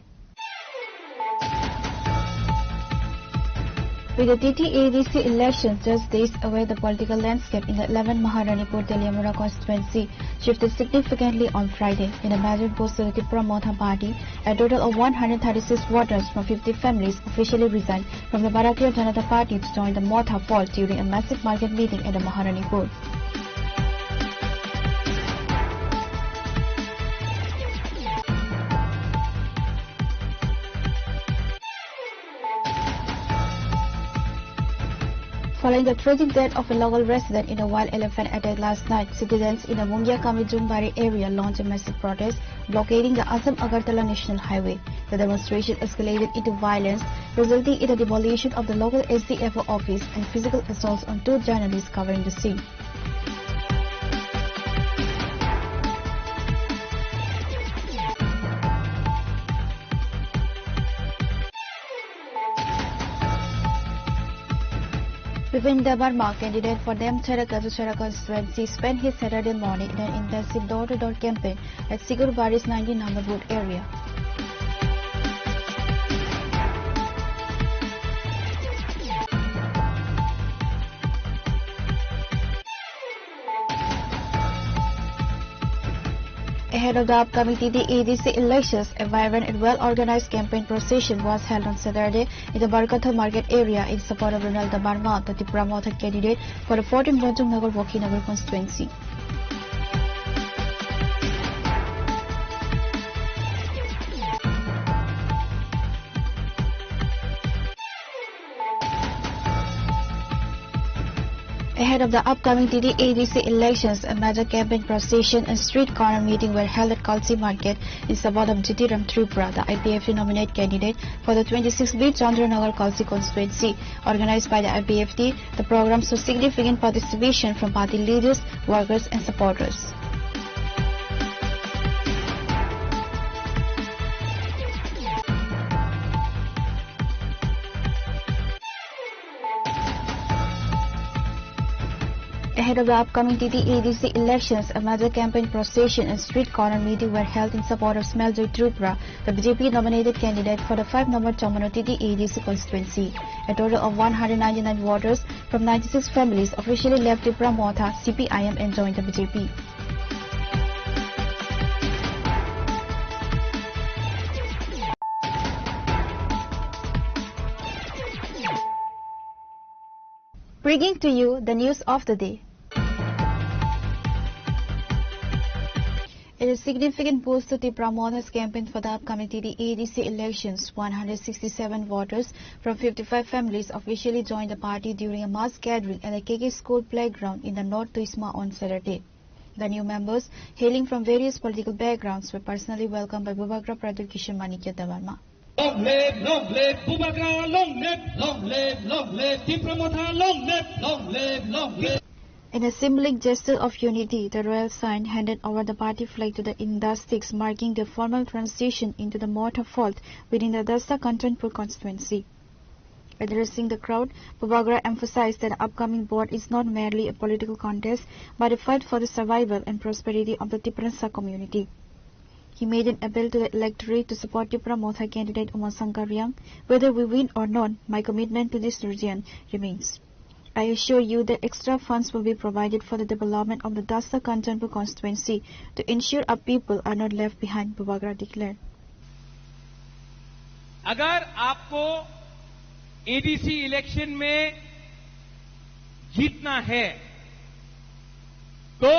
With the T T A D C elections just days away, the political landscape in the eleven Maharanipur Teliamura constituency shifted significantly on Friday. In a major boost to the Tipra Motha party, a total of one hundred thirty-six voters from fifty families officially resigned from the Bharatiya Janata Party to join the Motha fold during a massive market meeting at the Maharanipur. Following the tragic death of a local resident in a wild elephant attack last night, citizens in the Mungia Kami Jumbari area launched a massive protest, blockading the Assam Agartala National Highway. The demonstration escalated into violence, resulting in the demolition of the local S D F O office and physical assaults on two journalists covering the scene. Bipin Debbarma, candidate for Nemchara Kazuchara constituency, spent his Saturday morning in an intensive door-to-door campaign at Sigurbari's nineteen number booth area. Ahead of the upcoming T T A D C elections, a vibrant and well-organized campaign procession was held on Saturday in the Barkathal Market area in support of Ronald Debbarma, the Tipra Motha candidate for the fourteen Bonchong Nagar Vokhinagar constituency. Ahead of the upcoming T T A D C elections, a major campaign procession and street corner meeting were held at Kalsi Market in support of Jyoti Ram Tripura, the I P F T nominated candidate for the twenty-six B Chandranagar Kalsi constituency. Organized by the I P F T, the program saw significant participation from party leaders, workers and supporters. Ahead of the upcoming T T A D C elections, a major campaign procession and street corner meeting were held in support of Smeljoy Tripura, the B J P nominated candidate for the five number Chomano T T A D C constituency. A total of one hundred ninety-nine voters from ninety-six families officially left Tipra Motha C P I M and joined the B J P. Bringing to you the news of the day. In a significant boost to Tipra Motha's campaign for the upcoming T T A D C elections, one hundred sixty-seven voters from fifty-five families officially joined the party during a mass gathering at the K K school playground in the North Tuisma on Saturday. The new members, hailing from various political backgrounds, were personally welcomed by Bubagra Pradyut Kishore Manikya Debbarma. Long live, long live, Bubagra, long live, long live, long live, Tipra Motha, long live, long live, long live. In a symbolic gesture of unity, the royal sign handed over the party flag to the Indastiks, marking their formal transition into the Motha fold within the Dasta Kanchanpur constituency. Addressing the crowd, Bubagra emphasized that the upcoming board is not merely a political contest, but a fight for the survival and prosperity of the Tiprasa community. He made an appeal to the electorate to support Tipra Motha candidate Uma Shankar Reang. "Whether we win or not, my commitment to this region remains. I assure you that extra funds will be provided for the development of the Dasta Kanchanpur constituency to ensure our people are not left behind," Bubagra declared. अगर आपको ADC election में जीतना है, तो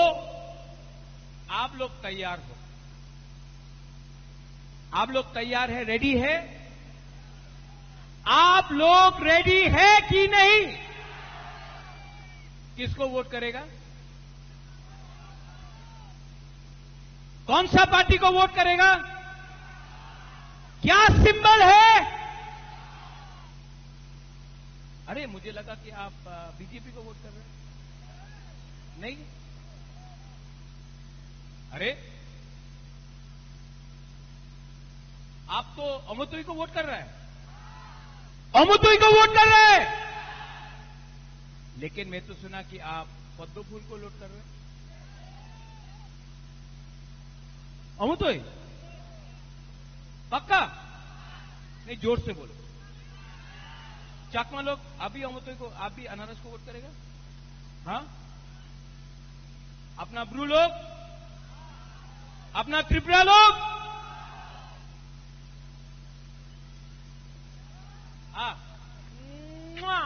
आप लोग तैयार हो? आप लोग तैयार है, रेडी है? आप लोग रेडी है कि नहीं? किसको वोट करेगा? कौन सा पार्टी को वोट करेगा? क्या सिंबल है? अरे, मुझे लगा कि आप, अ, बीजेपी को वोट कर रहे हैं। नहीं? अरे, आप तो अमोतोई को वोट कर रहे हैं, अमोतोई को वोट कर रहे हैं, लेकिन मैं तो सुना कि आप पद्म फूल को वोट कर रहे हैं। अमोतोई, पक्का? नहीं, जोर से बोलो। चाकमा लोग, आप भी अमतोई को, आप भी अनारस को वोट करेगा? हाँ, अपना ब्रू लोग, अपना त्रिपुरा लोग। हाँ। मुआ।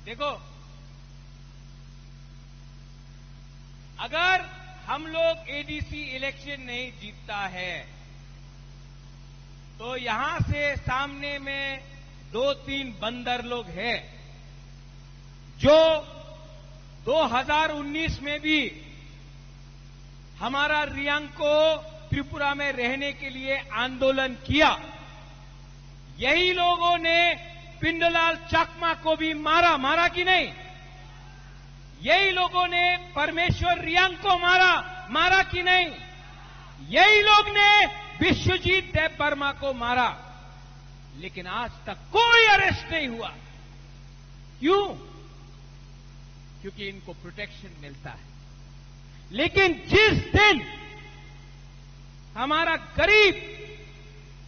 देखो, अगर हम लोग एडीसी इलेक्शन नहीं जीतता है, तो यहां से सामने में दो तीन बंदर लोग हैं, जो दो हज़ार उन्नीस में भी हमारा रियांग को त्रिपुरा में रहने के लिए आंदोलन किया। यही लोगों ने पिंडलाल चाकमा को भी मारा, मारा कि नहीं? यही लोगों ने परमेश्वर रियांग को मारा, मारा कि नहीं? यही लोग ने विश्वजीत देव वर्मा को मारा, लेकिन आज तक कोई अरेस्ट नहीं हुआ। क्यों? क्योंकि इनको प्रोटेक्शन मिलता है। लेकिन जिस दिन हमारा गरीब,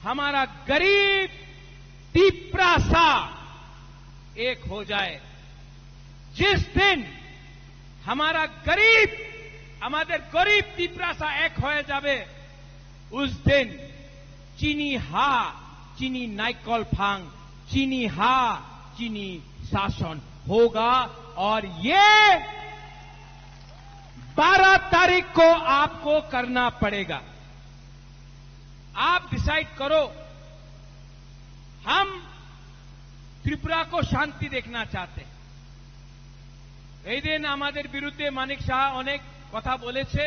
हमारा गरीब तिप्रासा एक हो जाए, जिस दिन हमारा गरीब, আমাদের গরিব তিপ্রাসা এক হয়ে যাবে, उस दिन चीनी हा, चीनी नाइकल फांग, चीनी हा, चीनी शासन होगा। और ये बारह तारीख को आपको करना पड़ेगा। आप डिसाइड करो। हम त्रिपुरा को शांति देखना चाहते हैं। এই দিন আমাদের বিরুদ্ধে মানিক সাহা অনেক কথা বলেছে।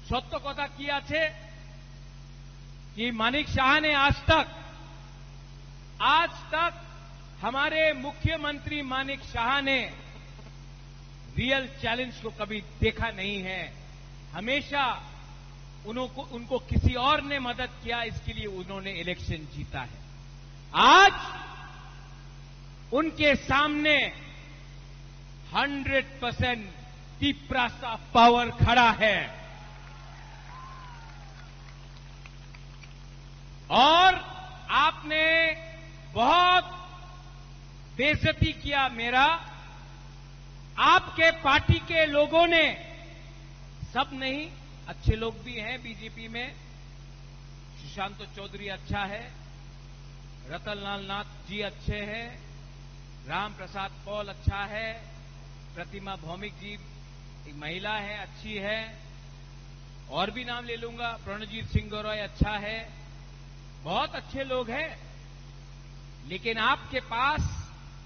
সত্য কথা কি আছে? कि मानिक शाह ने आज तक, आज तक हमारे मुख्यमंत्री मानिक शाह ने रियल चैलेंज को कभी देखा नहीं है। हमेशा उनको, उनको किसी और ने मदद किया, इसके लिए उन्होंने इलेक्शन जीता है। आज उनके सामने हंड्रेड परसेंट तिप्रासा पावर खड़ा है। और आपने बहुत बेइज्जती किया मेरा। आपके पार्टी के लोगों ने, सब नहीं, अच्छे लोग भी हैं बीजेपी में, सुशांत चौधरी अच्छा है, रतनलाल नाथ जी अच्छे हैं, राम प्रसाद पॉल अच्छा है, प्रतिमा भौमिक जी एक महिला है, अच्छी है, और भी नाम ले लूंगा, प्रणजीत सिंह गौरव अच्छा है, बहुत अच्छे लोग हैं। लेकिन आपके पास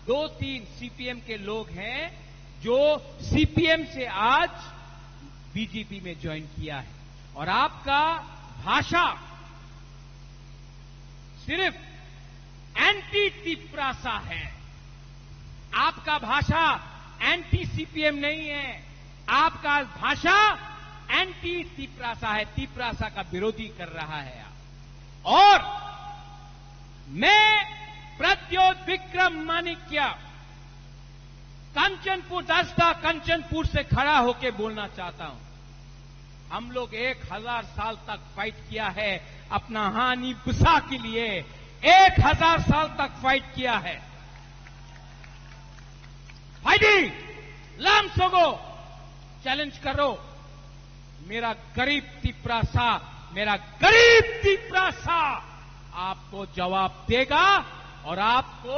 दो तीन सीपीएम के लोग हैं जो सीपीएम से आज बीजेपी में ज्वाइन किया है। और आपका भाषा सिर्फ एंटी तिप्रासा है। आपका भाषा एंटी सीपीएम नहीं है। आपका भाषा एंटी तिप्रासा है। तिप्रासा का विरोधी कर रहा है आप। और मैं प्रद्योत विक्रम माणिक्य कंचनपुर, दसदा कंचनपुर से खड़ा होके बोलना चाहता हूं। हम लोग एक हज़ार साल तक फाइट किया है अपना हानि बुसा के लिए, एक हज़ार साल तक फाइट किया है। फाइटिंग, लाम सोगो, चैलेंज करो। मेरा गरीब तिप्रासा, मेरा गरीब तिप्रासा आपको जवाब देगा और आपको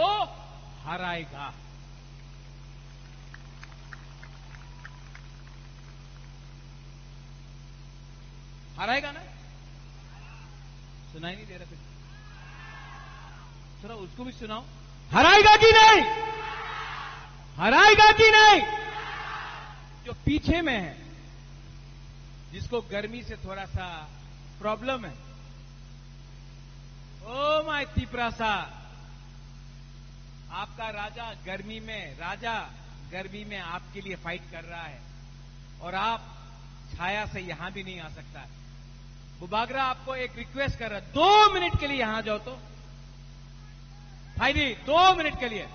हराएगा। हराएगा ना? सुनाई नहीं दे रहा फिर। थोड़ा उसको भी सुनाओ। हराएगा कि नहीं? हराएगा कि नहीं? जो पीछे में है, जिसको गर्मी से थोड़ा सा प्रॉब्लम है, ओ माय तिप्रासा, आपका राजा गर्मी में, राजा गर्मी में आपके लिए फाइट कर रहा है और आप छाया से यहां भी नहीं आ सकता। बुबागरा आपको एक रिक्वेस्ट कर रहा है, दो मिनट के लिए यहां आ जाओ तो। भाई जी, दो मिनट के लिए।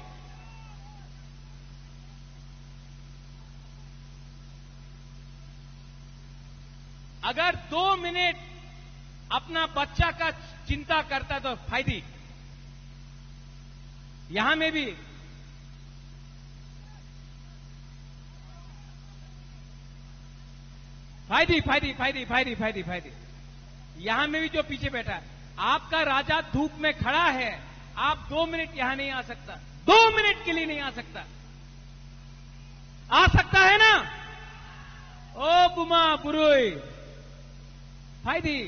अगर दो मिनट अपना बच्चा का चिंता करता तो फायदी। यहां में भी फायदी, फायदी, फायदी, फायदी, फायदी, फायदी। यहां में भी जो पीछे बैठा है, आपका राजा धूप में खड़ा है, आप दो मिनट यहां नहीं आ सकता, दो मिनट के लिए नहीं आ सकता। आ सकता है ना? ओ बुमा बुरुई, फायदी।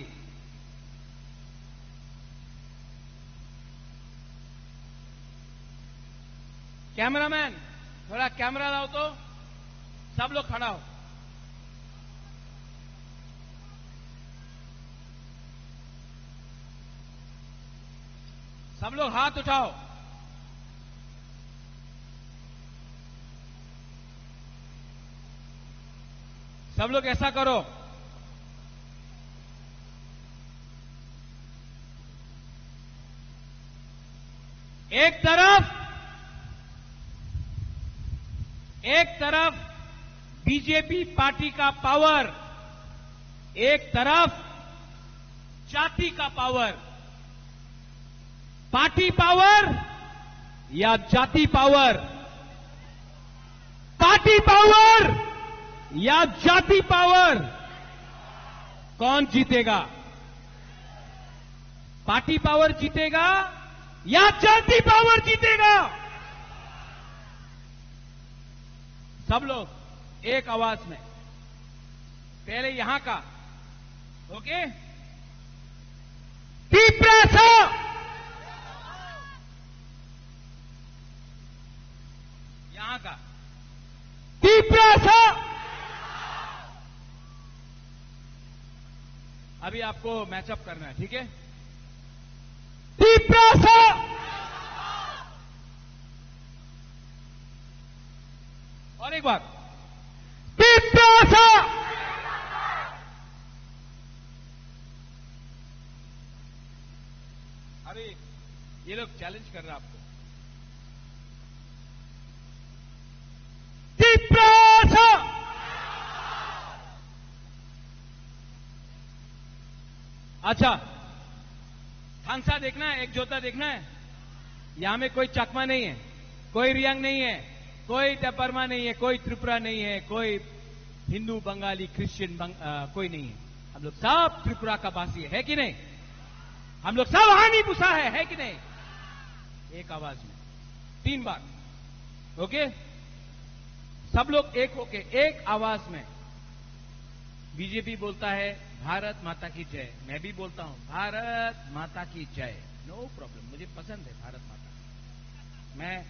कैमरामैन, थोड़ा कैमरा लाओ तो। सब लोग खड़ा हो, सब लोग हाथ उठाओ। सब लोग ऐसा करो। एक तरफ, एक तरफ बीजेपी पार्टी का पावर, एक तरफ जाति का पावर। पार्टी पावर या जाति पावर? पार्टी पावर या जाति पावर? कौन जीतेगा? पार्टी पावर जीतेगा या जाति पावर जीतेगा? सब लोग एक आवाज में, पहले यहां का, ओके? तिप्रसा, यहां का तिप्रसा। अभी आपको मैचअप करना है, ठीक है? तिप्रसा। और एक बार, तिप्रसा। अभी ये लोग चैलेंज कर रहे हैं आपको। तिप्रसा। अच्छा, थांसा देखना है, एक जोता देखना है। यहाँ में कोई चकमा नहीं है, कोई रियांग नहीं है, कोई देबबर्मा नहीं है, कोई त्रिपुरा नहीं है, कोई हिंदू, बंगाली, क्रिश्चियन, बंग-, अ, कोई नहीं है। हम लोग सब त्रिपुरा का वासी है, है कि नहीं? हम लोग सब हानी पुसा है, है कि नहीं? एक आवाज में, तीन बार, ओके? सब लोग एक होके, एक आवाज में। बीजेपी बोलता है, "भारत माता की जय।" मैं भी बोलता हूं, "भारत माता की जय।" नो प्रॉब्लम, मुझे पसंद है भारत माता। मैं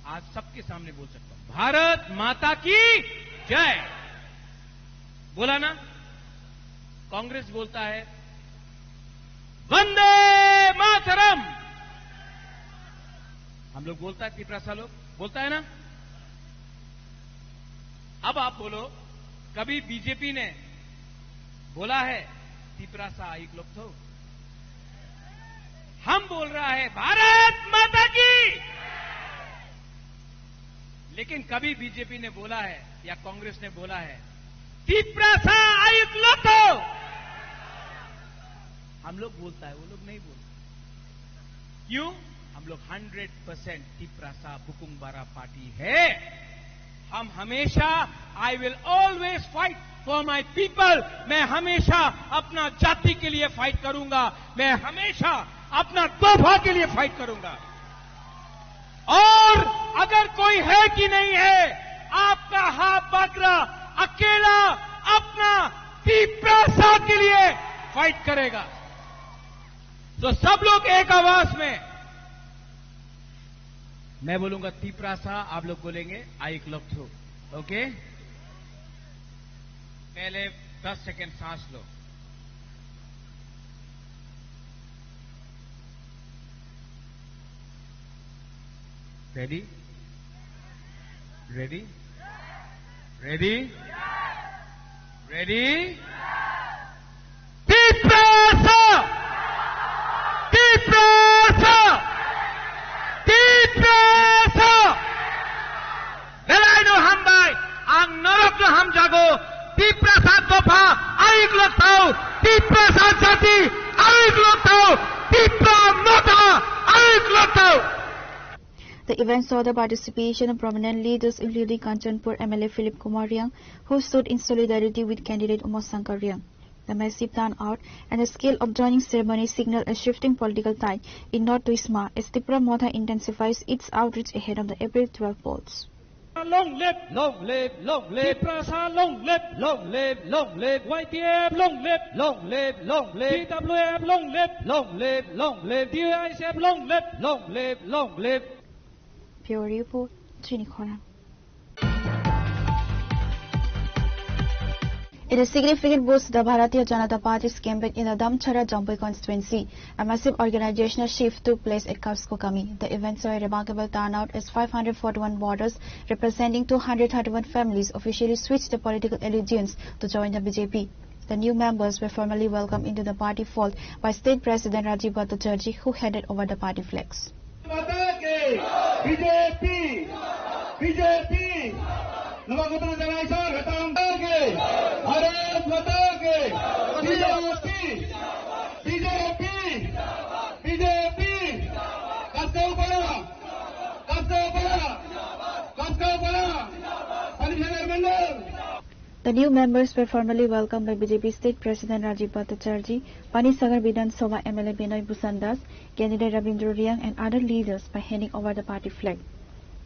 आज सबके सामने बोल सकता हूं, "भारत माता की जय।" बोला ना? कांग्रेस बोलता है, "वंदे मातरम।" हम लोग बोलता है, तिपरासा लोग बोलता है ना? अब आप बोलो, कभी बीजेपी ने बोला है, "तिपरासा आयुक लोग थो"? हम बोल रहा है, "भारत माता की।" लेकिन कभी बीजेपी ने बोला है या कांग्रेस ने बोला है, "तिपरासा आयुक लोग थो"? हम लोग बोलता है, वो लोग नहीं बोलता। क्यों? हम लोग हंड्रेड परसेंट तिपरासा बुकुंगबारा पार्टी है। हम हमेशा, I will always fight for my people, मैं हमेशा अपना जाति के लिए फाइट करूंगा, मैं हमेशा अपना तोहफा के लिए फाइट करूंगा। और अगर कोई है कि नहीं है आपका हा बागरा अकेला अपना तिपरासा के लिए फाइट करेगा, तो सब लोग एक आवाज में, मैं बोलूंगा तिपरासा, आप लोग बोलेंगे आयुक लोग थो। ओके, पहले दस सेकंड सांस लो। Ready? Ready? Ready? Ready? Tiprasa! Tiprasa! Tiprasa! Belai no hambai, ang norok no hamjago, Tiprasa dopha, ayuk lok thao, Tiprasa jati, The event saw the participation of prominent leaders, including Kanchanpur M L A Philip Kumar Reang, who stood in solidarity with candidate Uma Shankar Reang. The massive turnout and the scale of joining ceremony signal a shifting political tide in North East Hima as Tipra Motha intensifies its outreach ahead of the April twelve polls. Long live, long live, long live. Tiprasa long live, long live, long live. Y T F long live, long live, long live. T W F long live, long live, long live. T Y S F long live, long live, long live. Bureau report, Chini Khorang. In a significant boost to the Bharatiya Janata Party's campaign in the Damchara Jampui constituency, a massive organizational shift took place at Kasko Kami. The event saw a remarkable turnout as five hundred forty-one voters representing two hundred thirty-one families officially switched their political allegiance to join the B J P. The new members were formally welcomed into the party fold by State President Rajiv Bhattacharjee, who handed over the party flags. माता की BJP, BJP, नमो बुद्धाय जय श्री राम की, भारत माता की, BJP, BJP, BJP, कसके ऊपर, कसके ऊपर, कसके ऊपर, हरिशंकर मंडल। The new members were formally welcomed by B J P State President Rajiv Bhattacharjee, Panisagar Bidhan Sabha M L A Binoy Bhushan Das, candidate Ravindra Reang and other leaders by handing over the party flag.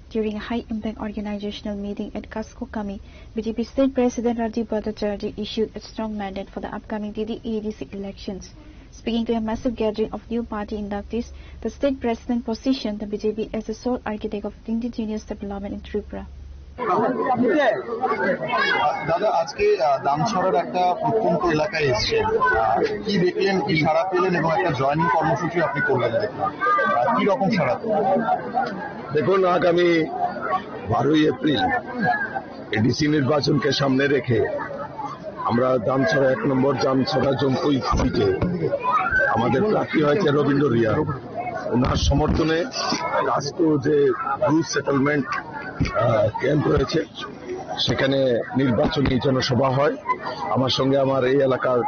During a high-impact organizational meeting at Kasko Kami, B J P State President Rajiv Bhattacharjee issued a strong mandate for the upcoming T T A D C elections. Speaking to a massive gathering of new party inductees, the state president positioned the B J P as the sole architect of indigenous development in Tripura. দাদা, আজকে, আহ, দামছড়ার একটা প্রত্যন্ত এলাকায় এসেছেন। আহ, কি দেখলেন, কি সাড়া পেলেন এবং একটা জয়েনিং কর্মসূচি আপনি করলেন দেখলাম। আহ, কি রকম সাড়া পেলেন? দেখুন, আগামী বারোই এপ্রিল এডিসি নির্বাচনকে সামনে রেখে আমরা দামছড়া এক নম্বর দামছড়া জম্পুই ফুলকে আমাদের প্রার্থী হয়েছে রবীন্দ্র রিয়াং। ওনার সমর্থনে কাস্কো যে ব্রু সেটেলমেন্ট, আহ, ক্যাম্প রয়েছে, সেখানে নির্বাচনী জনসভা হয়। আমার সঙ্গে আমার এই এলাকার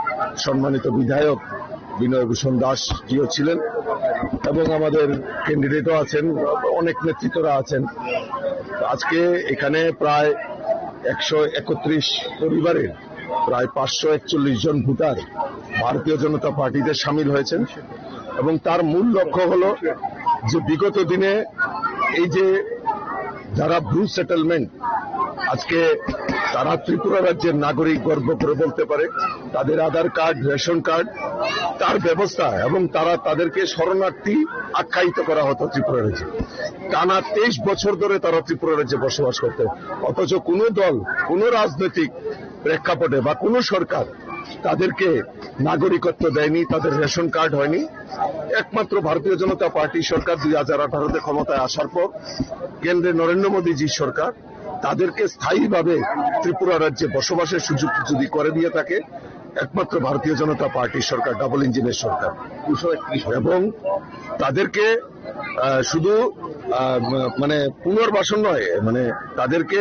সম্মানিত বিধায়ক বিনয় ভূষণ দাস জিও ছিলেন এবং আমাদের ক্যান্ডিডেটও আছেন, অনেক নেতৃত্বরা আছেন। আজকে এখানে প্রায় একশো একত্রিশ পরিবারের প্রায় পাঁচশো একচল্লিশ জন ভোটার ভারতীয় জনতা পার্টিতে সামিল হয়েছেন এবং তার মূল লক্ষ্য হলো যে বিগত দিনে এই যে যারা ব্রু সেটেলমেন্ট, আজকে তারা ত্রিপুরা রাজ্যের নাগরিক গর্ব করে বলতে পারে, তাদের আধার কার্ড, রেশন কার্ড, তার ব্যবস্থা এবং তারা তাদেরকে শরণার্থী আখ্যায়িত করা হতো ত্রিপুরা রাজ্যে। টানা তেইশ বছর ধরে তারা ত্রিপুরা রাজ্যে বসবাস করতে, অথচ কোনো দল, কোনো রাজনৈতিক প্রেক্ষাপটে বা কোনো সরকার তাদেরকে নাগরিকত্ব দেয়নি, তাদের রেশন কার্ড হয়নি। একমাত্র ভারতীয় জনতা পার্টি সরকার দুই হাজার আঠারোতে ক্ষমতায় আসার পর কেন্দ্রে নরেন্দ্র মোদীজির সরকার তাদেরকে স্থায়ীভাবে ত্রিপুরা রাজ্যে বসবাসের সুযোগ যদি করে দিয়ে থাকে, একমাত্র ভারতীয় জনতা পার্টির সরকার, ডাবল ইঞ্জিনের সরকার। দুশো একত্রিশ। এবং তাদেরকে, আহ, শুধু, আহ, ম-, মানে পুনর্বাসন নয়, মানে তাদেরকে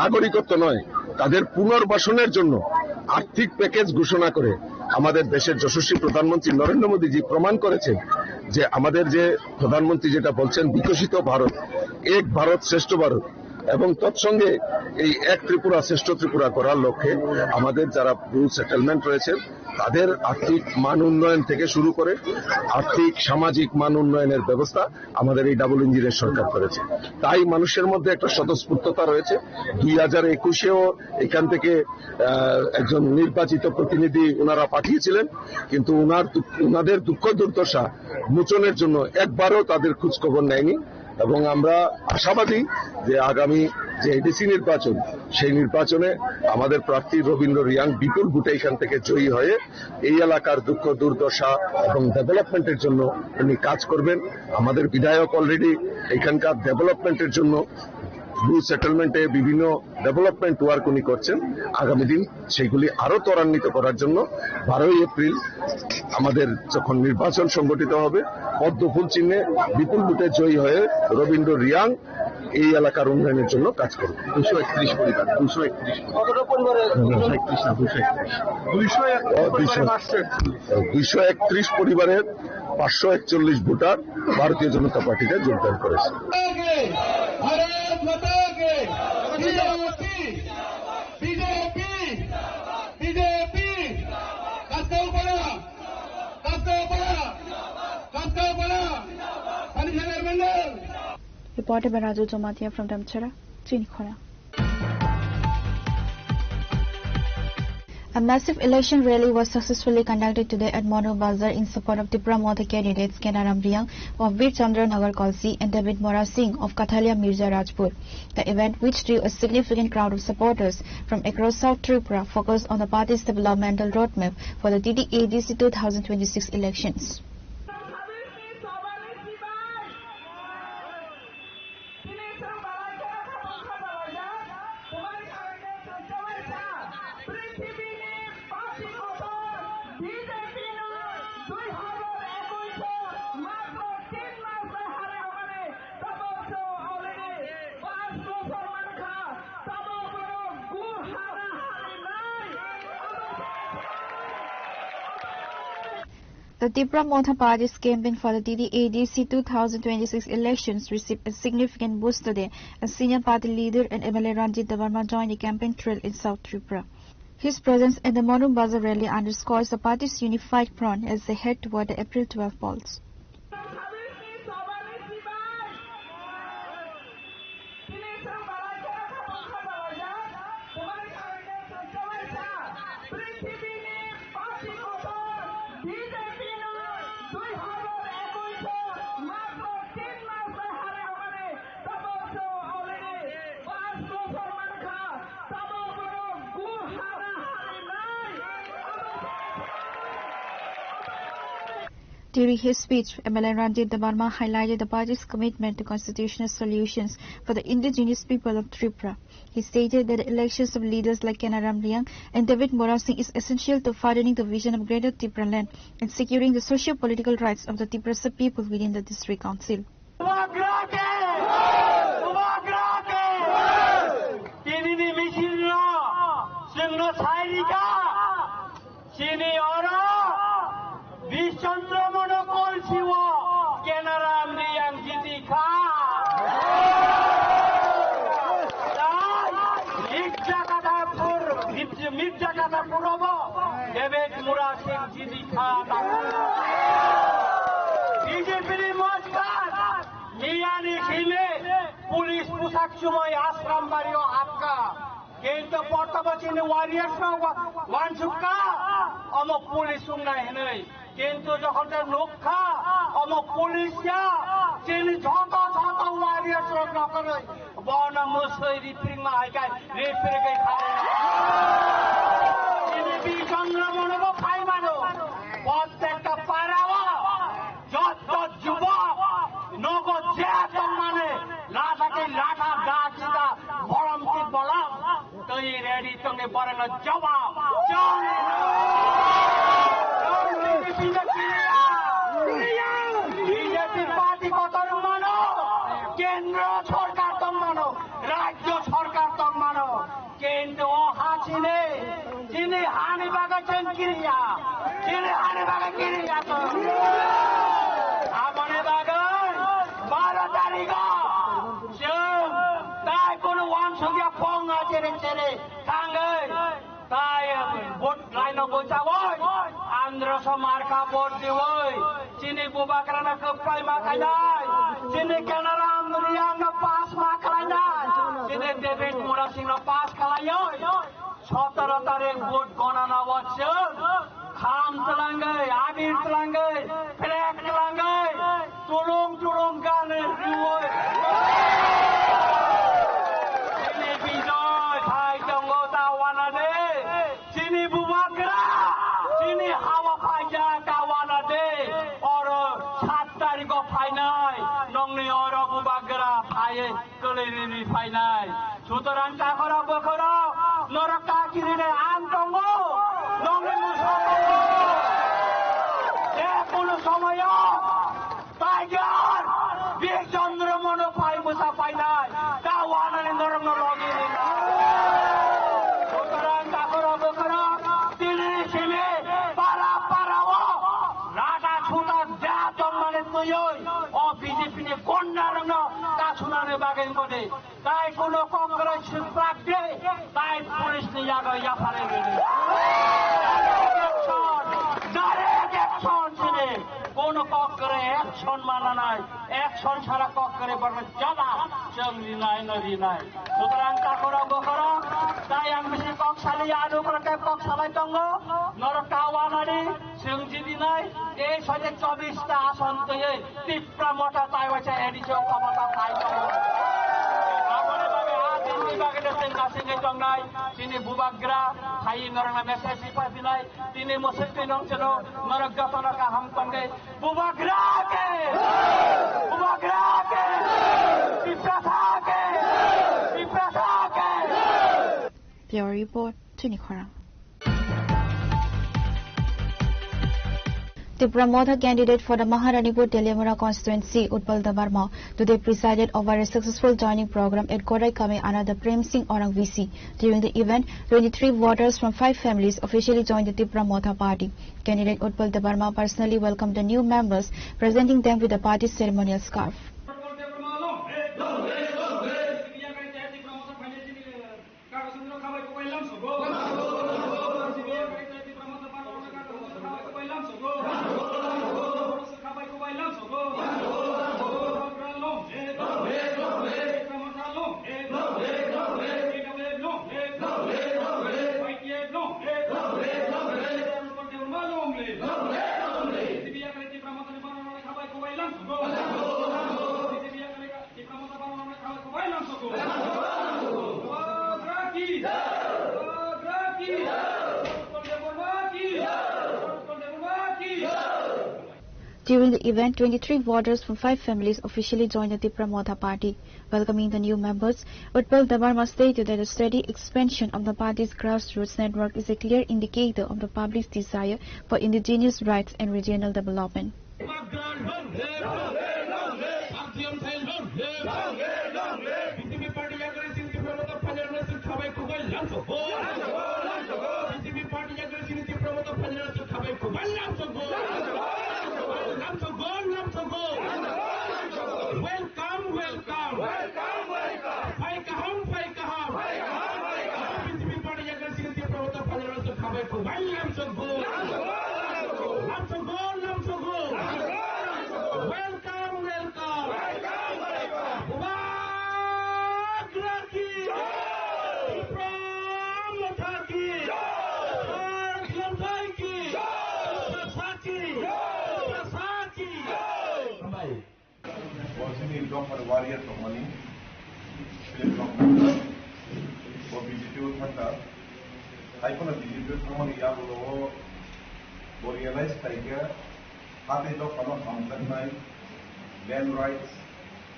নাগরিকত্ব নয়, তাদের পুনর্বাসনের জন্য আর্থিক প্যাকেজ ঘোষণা করে আমাদের দেশের যশস্বী প্রধানমন্ত্রী নরেন্দ্র মোদীজি প্রমাণ করেছেন যে আমাদের যে প্রধানমন্ত্রী যেটা বলছেন, বিকশিত ভারত, এক ভারত শ্রেষ্ঠ ভারত, এবং তৎসঙ্গে এই এক ত্রিপুরা শ্রেষ্ঠ ত্রিপুরা করার লক্ষ্যে আমাদের যারা ব্রু সেটেলমেন্ট রয়েছে, তাদের আর্থিক মান উন্নয়ন থেকে শুরু করে আর্থিক সামাজিক মান উন্নয়নের ব্যবস্থা আমাদের এই ডাবল ইঞ্জিনের সরকার করেছে। তাই মানুষের মধ্যে একটা স্বতঃস্ফূর্ততা রয়েছে। দুই হাজার একুশেও এখান থেকে, আহ, একজন নির্বাচিত প্রতিনিধি ওনারা পাঠিয়েছিলেন, কিন্তু ওনার দুঃখ, ওনাদের দুঃখ দুর্দশা মোচনের জন্য একবারও তাদের খোঁজ খবর নেয়নি। এবং আমরা আশাবাদী যে আগামী যে এডিসি নির্বাচন, সেই নির্বাচনে আমাদের প্রার্থী রবীন্দ্র রিয়াং বিপুল ভোটে এখান থেকে জয়ী হয়ে এই এলাকার দুঃখ দুর্দশা এবং ডেভেলপমেন্টের জন্য উনি কাজ করবেন। আমাদের বিধায়ক অলরেডি এখানকার ডেভেলপমেন্টের জন্য, ব্রু সেটেলমেন্টে বিভিন্ন ডেভেলপমেন্ট ওয়ার্ক উনি করছেন। আগামী দিন সেইগুলি আরো ত্বরান্বিত করার জন্য বারোই এপ্রিল আমাদের যখন নির্বাচন সংগঠিত হবে, পদ্মফুল চিহ্নে বিপুল ভোটে জয়ী হয়ে রবীন্দ্র রিয়াং এই এলাকার উন্নয়নের জন্য কাজ করবে। দুশো একত্রিশ পরিবার, দুশো একত্রিশ। কতটা পরিবারে? দুশো একত্রিশ না, দুশো একত্রিশ। দুইশো একত্রিশ ও, দুইশো। পরিবারে পাঁচশো একচল্লিশ। দুইশো একত্রিশ পরিবারের পাঁচশো একচল্লিশ ভোটার ভারতীয় জনতা পার্টিতে যোগদান করেছে। Reporter by Raju Jamatia from Damcherra, Chinikhora. A massive election rally was successfully conducted today at Manu Bazar in support of Tipra Motha candidates Kanaram Reang of Bir Chandra Nagar Kalsi and David Mora Singh of Kathalia Mirza Rajpur. The event, which drew a significant crowd of supporters from across South Tripura, focused on the party's developmental roadmap for the T T A D C two thousand twenty-six elections. Pritibini pati kotor B J P no dui hajar ekush o matro tin mas bai harwi hokani, tabok so already pas bochor mankha, tabok borok gur hana hari nai. The Tipra Motha Party's campaign for the T T A D C two thousand twenty-six elections received a significant boost today as senior party leader and M L A Ranjit Debbarma joined the campaign trail in South Tripura. His presence at the Manu Bazar rally underscores the party's unified front as they head toward the April twelve polls. During his speech, M L A Ranjit Debbarma highlighted the party's commitment to constitutional solutions for the indigenous people of Tripura. He stated that the elections of leaders like Kanaram Reang and David Mora Singh is essential to furthering the vision of Greater Tipraland and securing the socio-political rights of the Tiprasa people within the district council. Bubagra ke! Bubagra ke! Tinini misil no, singno sairika. Chini oro Bishchandra Mono Kolsi o Kanaram Reang jiti kha. Tai Mirja Kathapur, Mirja Kathapur obo David Mora Singh jiti kha. B J P ni moskan miyani simi police pusak chumui Asrambari o apka. Kintu portabo chini warriors rok wa-, wansukha, omo police wngnai hinwi. Kintu jokhon te nukha, omo police ya, chini joto, joto warriors rok nokorwi, bono mwswi ripringma hai khai, riprigwi kharwi. Chini Bishchandra Mono bo phai mano, prottekta para o, joto jubok, nogo je tongmani, latha khe latha, da khe da, bolom khe bolom. Twi ready tongni borokno jawab. Chwng, chwng tini B J P ya. B J P party kotor mano. Kendro sorkar tong mano. Rajyo sorkar tong mano. Kintu o ha chini, chini hani bagwi chwng kiriya. Chini hani bagwi kiriya chwng. Aboni bagwi baro tarigo chwng tai kunu wansukya phonga chere chere. Thangwi, tai vote laino bwchagwi, androso markha vote diwi, chini bubagrano kwplai ma khainai, chini Kanaram Reangno pass ma khlainai, chini David Murasingno pass khlaiwi, sotoro tarik vote gonana o chwng, kham twlangwi, abir twlangwi, flag twlangwi, tulung tulung ganwi rwwi. Chini bijoy phai tongo ta wana de. Chini bubagra, chini hawa phaijak ta wana de. Oro sat tarikh o phainai, nongni oro bubagra phai. Kwlwini phainai. Sutorang takhorok bokhorok, norok kakirini ang tongo, nongni musa tongo. Je kono somoyo Tiger, Bir Chandra Mono phai musa phainai, ta wanani norokno logi rinai. Sutorang takhorok bokhorok, tini simi para para o, rata suta ja tongmani twiwi, o B J P ni konda rokno ta sunani bagwi wngkha de. Tai kuno kok kwrwi swprak de, tai police ni yago yapharwi rwdi. Direct action, direct action sini. Kuno kok kwrwi action mana Action sara kok kwrwi borokno jawab chwng rinai no rinai. Sutrang takhorok bokhorok, tai ang bisi kok saliya, ano khorok khe kok salai tongo. Norok ta wanadi, chwng jidinai, tei soide chobbish ta ason twiwi Tipra Motha tai waisa A D C o khomota phai tongo. Aboni bagwi a tinni bagwi no chwng kasingwi tongnai, chini bubagra, hai norokno message rwphaiphinai, tini mwswk twi nong chwngno norok jotono kaham tongwi. Bubagra ke! Bubagra ke! Tiprasa ke! Tiprasa ke! Bureau Report, Tuni Khorang. Tipra Motha candidate for the Maharanipur Teliamura constituency, Utpal Debbarma, today presided over a successful joining program at Korai Kami under the Prem Singh Orang V C. During the event, twenty-three voters from five families officially joined the Tipra Motha party. Candidate Utpal Debbarma personally welcomed the new members, presenting them with the party's ceremonial scarf. During the event, twenty-three voters from five families officially joined the Tipra Motha party. Welcoming the new members, Utpal Debbarma stated that the steady expansion of the party's grassroots network is a clear indicator of the public's desire for indigenous rights and regional development. Welcome, welcome. Welcome, welcome. Phai kaham, phai kaham. Phai kaham, phai kaham. B J P party yagra sini Tipra Motha phaljak rok khabai kubai lamsogo. Lamsogo, lamsogo. Lamsogo, lamsogo. Welcome, welcome. Welcome, welcome. Bubagra ki. Jai. Tipra Motha ki. Jai. Bharat Lamsai ki. Jai. Tiprasa ki. Jai. Tiprasa ki. Jai. Hambai. Bo chini dophani warrior tongmani, Philip Rongphar, bo B J P o thangkha. Hai phano B J P o thangmani yagulo o bo realize khaikha, hatei dophano hamjaknai, land rights,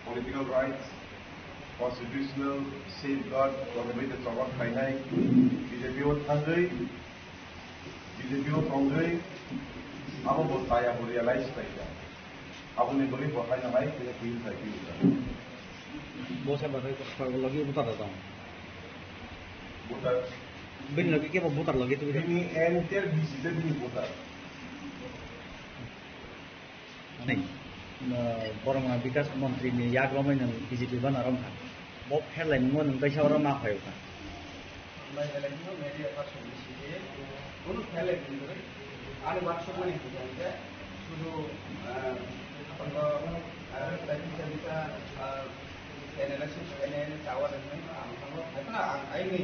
political rights, constitutional safeguard, bo bai de choba khainai, B J P o thangwi, B J P o tongwi, abo bo chaya bo realize khaikha. Aboni bagwi bo haino hai khe kuil khai khe wngkha. Bo se bagwi logi voter rok tong. Voter. Bini logi kebo voter logi tu. Bini entire D C te bini voter. Nai. Borma Bikas Montri ni yak romwi nang B J P bana romkha. Bo pherlai nungmo nung kaisa oro ma phai kha. Mai belai no media person ni sidi, kunu pherlai ni guri, ani workshop mani hujang ke, sudu, ah, apa ko, ah, tadi saya bisa, ah, analysis, analysis awal dan lain, ah, apa ko, apa na, ang, aini,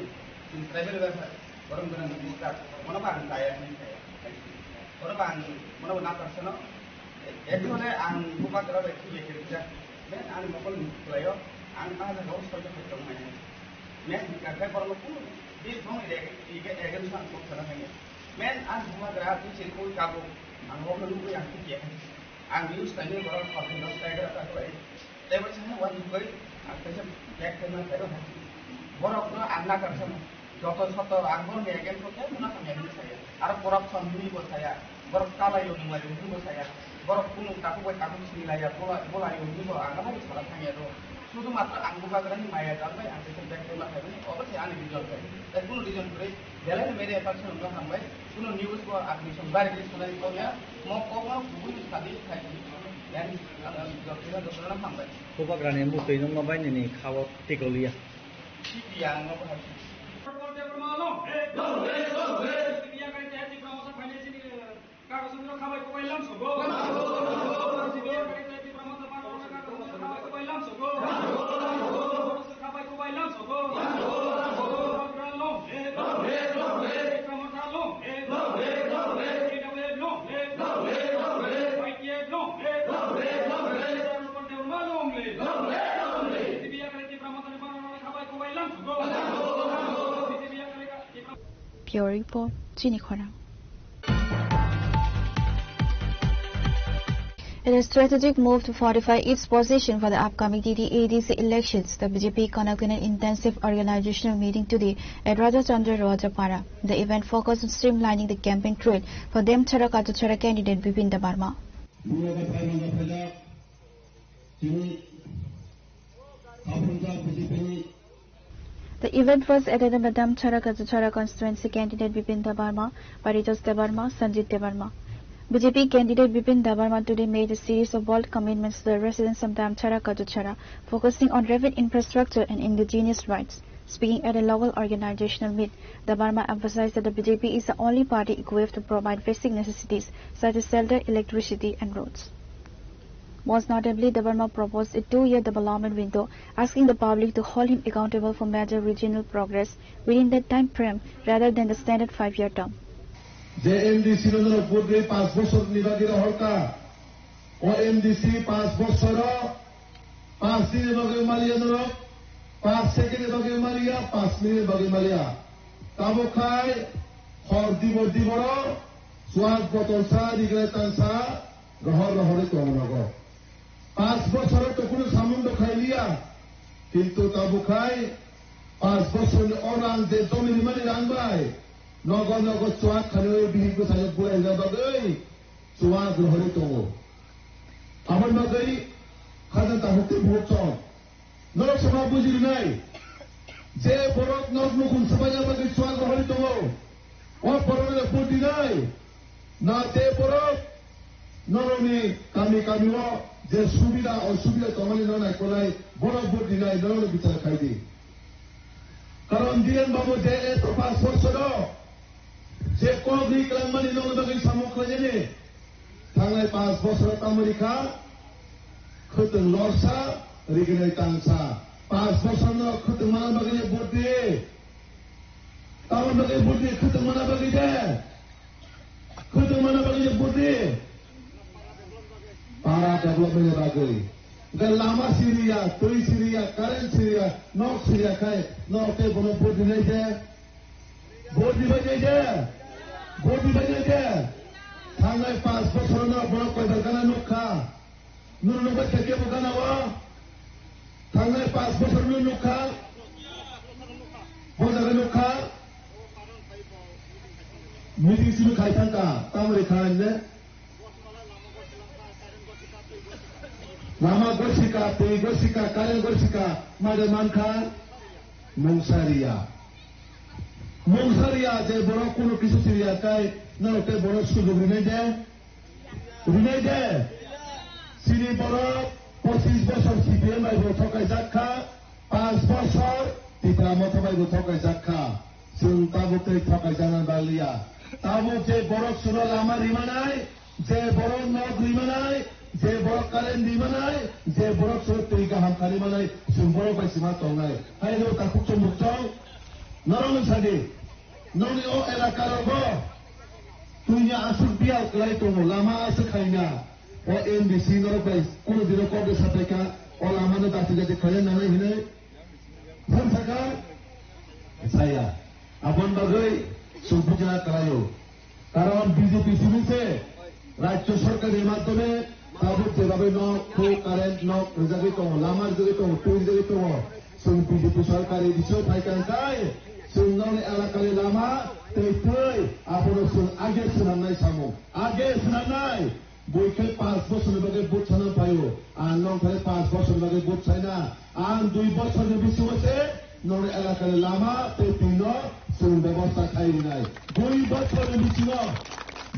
in tribal welfare, orang orang ni buka, mana bang kaya ni kaya, orang bang, mana bang nakar sana, Actually, ang bubagra bai khibui khe rijak. Men ani mokol ni kwlaio, ang ah jagao soijakha tongmani. Men hwnkha khe borokno kunu bini thongni reg-, ibe against ang kok sana thangya. Men ani bubagra twi se koi kago, ang rokno nugwi ang tikya. Ang news nainwi borok khoroknwi no saigra ta kwlai. Tei bo chini uanukgwi ang kaisa bag khe ma khairo hai. Borokno ang nakar khe joto soto ang borokni against o khe mano hamya hinwi saya. Aro corruption hinwi bo saya. Borok chalaio nunglaio hinwi bo saya. Borok kunu takhuk bai takhuk sinilaiya, bola-, bolaio hinwi bo ang abo sara thangya do. Sudu matro ang bubagrani maya jal bai ang kaisa bag khe ma khaimani, obo se ani reason khe. Tei kunu reason kwrwi, belai no media person no hambai, kunu news bo admission bai rwgwi sanai kok ya, mo kok no kubui sadi khai. Bubagrani mwtwi nungma bai nini kha-o tikoliya. Pure Report, Chini Khorang. In a strategic move to fortify its position for the upcoming T T A D C elections, the B J P conducted an intensive organizational meeting today at Raja Chandra Rajapara. The event focused on streamlining the campaign trail for Dem Chhara Kachu Chhara candidate Bipin Debbarma. Chini Kaphunjak B J P ni. The event was attended by Damchara Kachuchara constituency candidate Bipin Debbarma, Paritos Debbarma, Sanjit Debbarma. B J P candidate Bipin Debbarma today made a series of bold commitments to the residents of Damchara Kachuchara, focusing on revenue infrastructure and indigenous rights. Speaking at a local organizational meet, Debbarma emphasized that the B J P is the only party equipped to provide basic necessities such as shelter, electricity, and roads. Most notably, Debbarma proposed a two-year development window, asking the public to hold him accountable for major regional progress within that time frame rather than the standard five-year term. Je M D C no norok vote rwi panch bochor ni bagwi rohorkha, o M D C panch bochor o panch din ni bagwi maliya norok, panch second ni bagwi maliya, panch minute ni bagwi maliya. Tabuk khai hor dibor dibor o chuak botol sa, rignai tang sa, rohor rohorwi tongo nogo. Panch bochoro to kunu samung do khailiya, kintu tabuk khai panch bochorni o rang je domi rimani rang bai nogo nogo chuak khanwi bihik bwsai bulai rwna bagwi chuak rohorwi tongo. Aboni bagwi khajang takhuk tei buhuk chong. Norok sama buji rwnai, je borok nok nukhung swbaina bagwi chuak rohorwi tongo, o borokno vote dinai. Na je borok norokni kami kami o je subida osubida tongmani no naikolnai, borok vote dinai, norokno bichar khai di. Karon Dhiren Babu je eto panch bochoro je kok ri kwlangmani nokni bagwi samung khlainani, thangnai panch bochoro tamo rikha, khwtwng lorsa, rignai tangsa. Panch bochorno khwtwng mana bagwi vote di. Tamo bagwi vote di, khwtwng mana bagwi de. Khwtwng mana bagwi je vote di. Para development ni bagwi. Hwnkhe lama siriya, twi siriya, current siriya, nok siriya khai, nok tei bono vote dinai je. Vote dibai nai je. Vote dibai nai je. Thangnai panch bochor no bono koibar gana nukha. Nunu nukha khe kebo gana o. Thangnai panch bochor no nukha. Bo jaga nukha. Meeting simi khai thangkha. Tamoni kha ne. Lama gorsika, twi gorsika, current gorsika, made mankha mungsariya. Mungsariya je borok kunu kisu siriya kai, norok tei borok sujug rinai de? Rinai de? Sini borok pochis bosor C P M bai bo thokaijak kha, panch bosor Tipra Motha bai bo thokaijak kha. Chwng tabuk tei thokaijak nang baliya. Tabuk je borok suno lama rimanai, je borok nok rimanai, je borok current rimanai, je borok soro twi kaham kharimanai, chwng borok bai sima tongnai. Hai no takhuk chumuk chong, norok no sadi, nokni o elaka rogo twini aswk biyal kwlai tongo, lama aswk khaina. O M D C norok bai kunu dino kok de sapaikha, o lama no dati dati khaina nanai hinui. Phone thaka? Saya. Aboni bagwi chwng bujina kalaio. Karon B J P simi se rajya sarkar ni madhyome tabuk jebabe nok, khuk, current, nok rijagwi tongo, lama rijagwi tongo, twi rijagwi tongo. Chwng B J P sarkar ni bisingo phaikha hwnkhe chwng nokni elakani lama tei twi abono chwng age swnamnai samung. Age swnamnai. Bui khe panch bochorni bagwi vote sana phaio, ang nong thai panch bochorni bagwi vote saina, ang dui bochorni bisingo se nongni elakani lama tei twino chwng bebosta khai rinai. Dui bochorni bisingo,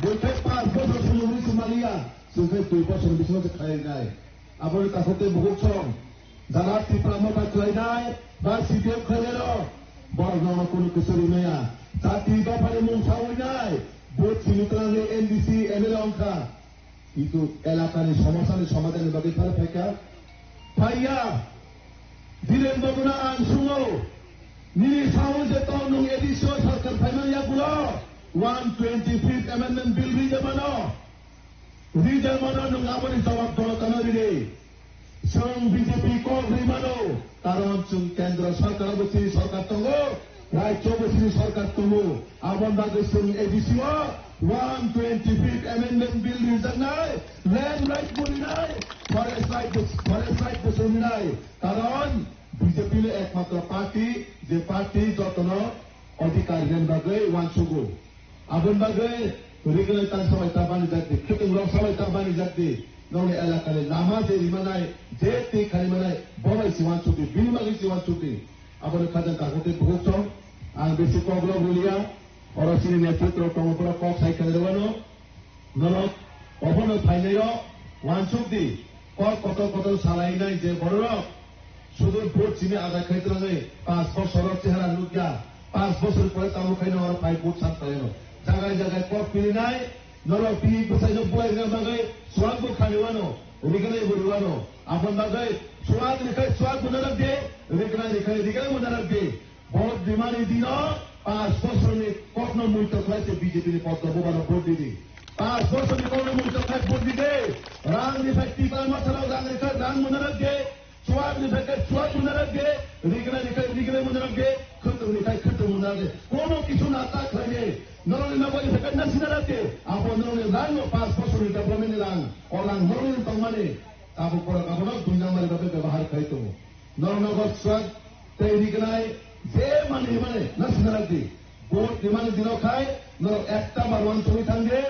bui khe panch bochor chwng ri se maliya, chwng khe dui bochorni bisingo se khai rinai. Aboni takhuk tei bukhuk song, jara Tipra Motha khlainai ba C P M khlainairok, borok nono kunu kisu rimaya. Jati dophani mungsa winai, vote simi twlangwi N D C M L A wngkha. Kintu elakani somosa ni somadhan ni bagwi phano phaikha. Phaiya, Dhiren Babuna ang sungo, nini sawi je tong nung A D C o sarkar phaimani yagulo, one twenty-fifth Amendment Bill rijak mano. Rijak mano nung aboni jawab dono tano ride. Chwng B J P kok ri mano, karon chwng kendro sarkar abo chini sarkar tongo, rajyo abo chini sarkar tongo. Aboni bagwi chwng A D C o one twenty-fifth Amendment Bill rijaknai, land right bo rinai, forest right bo, forest right bo chwng rinai. Karon B J P le ekmatro party, je party jotono adhikar ren bagwi wansugo. Aboni bagwi Rignai tang sabai ta bani jakdi, khitung rok sabai ta bani jakdi. Nongni elakani lama je rimanai, je twi khani manai, bobai si wansukdi, bini bagwi si wansukdi. Aboni khajang kakhwtwi bukhuk song, ang bisi kok rok rwliya, oro chini netritro tongo borok kok sai khani rwano. Norok obono phainaio wansukdi, kok kotor kotor salainai je bororok sudur vote simi ajak khai twlangwi panch bosor o chehara nukya, panch bosor pore tamo khaino oro phai vote san khlaino. Jagai jagai kok pirinai, norok bini bwsaino bulai rwna bagwi chuak bo khani wano, rignai bo rwano. Aboni bagwi chuak ni khai chuak bo narak de, rignai ni khai rignai bo narak de. Vote rimani dino panch bosorni kokno muito khlai se B J P ni poddo bubano vote didi. Panch bosorni kokno muito khlai vote didi. Rang ni phai tipa masarok rang ni khai rang muna rok de. Chuak ni phai kai chuak muna rok de. Rignai ni khai rignai muna rok de. Khwtwng ni khai khwtwng muna rok de. Kono kisu na ta khlai de. Norok ni nabo ni phai kai na sina rok de. Abo norok ni rang no panch bosorni development ni rang. O rang norok ni tongmani. Tabuk borok abono dui number ni bagwi bebahar khai tongo. Norok no bo swk tei rignai je mani himani na sinarok di. Vote rimani dino khai norok ekta bar wan tongwi thang di.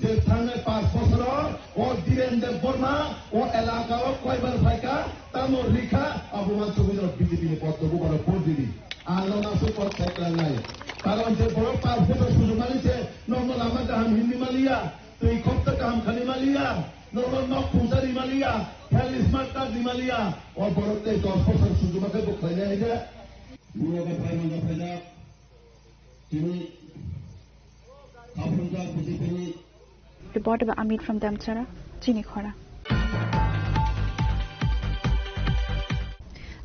Je thangnai panch bosoro o Dhiren Debbarma o elaka o koibar phaikha, tamo rikha, abo wan tongwi norok B J P ni pot tobu borok vote ridi. Ang norok aswk pot sai klangnai. Karon je borok panch bosor sujukmani se norokno lama kaham hinwi maliya, twi khopta kaham khani maliya. Norok nok pungsa rimaliya, health smart card rimaliya, o borok tei dos bosor sujuma khe bo khlainai hai de. Burogo phaimang phaijak, tini khaphrumjak B J P ni. Report by Amit from Damchara, Chini Khora.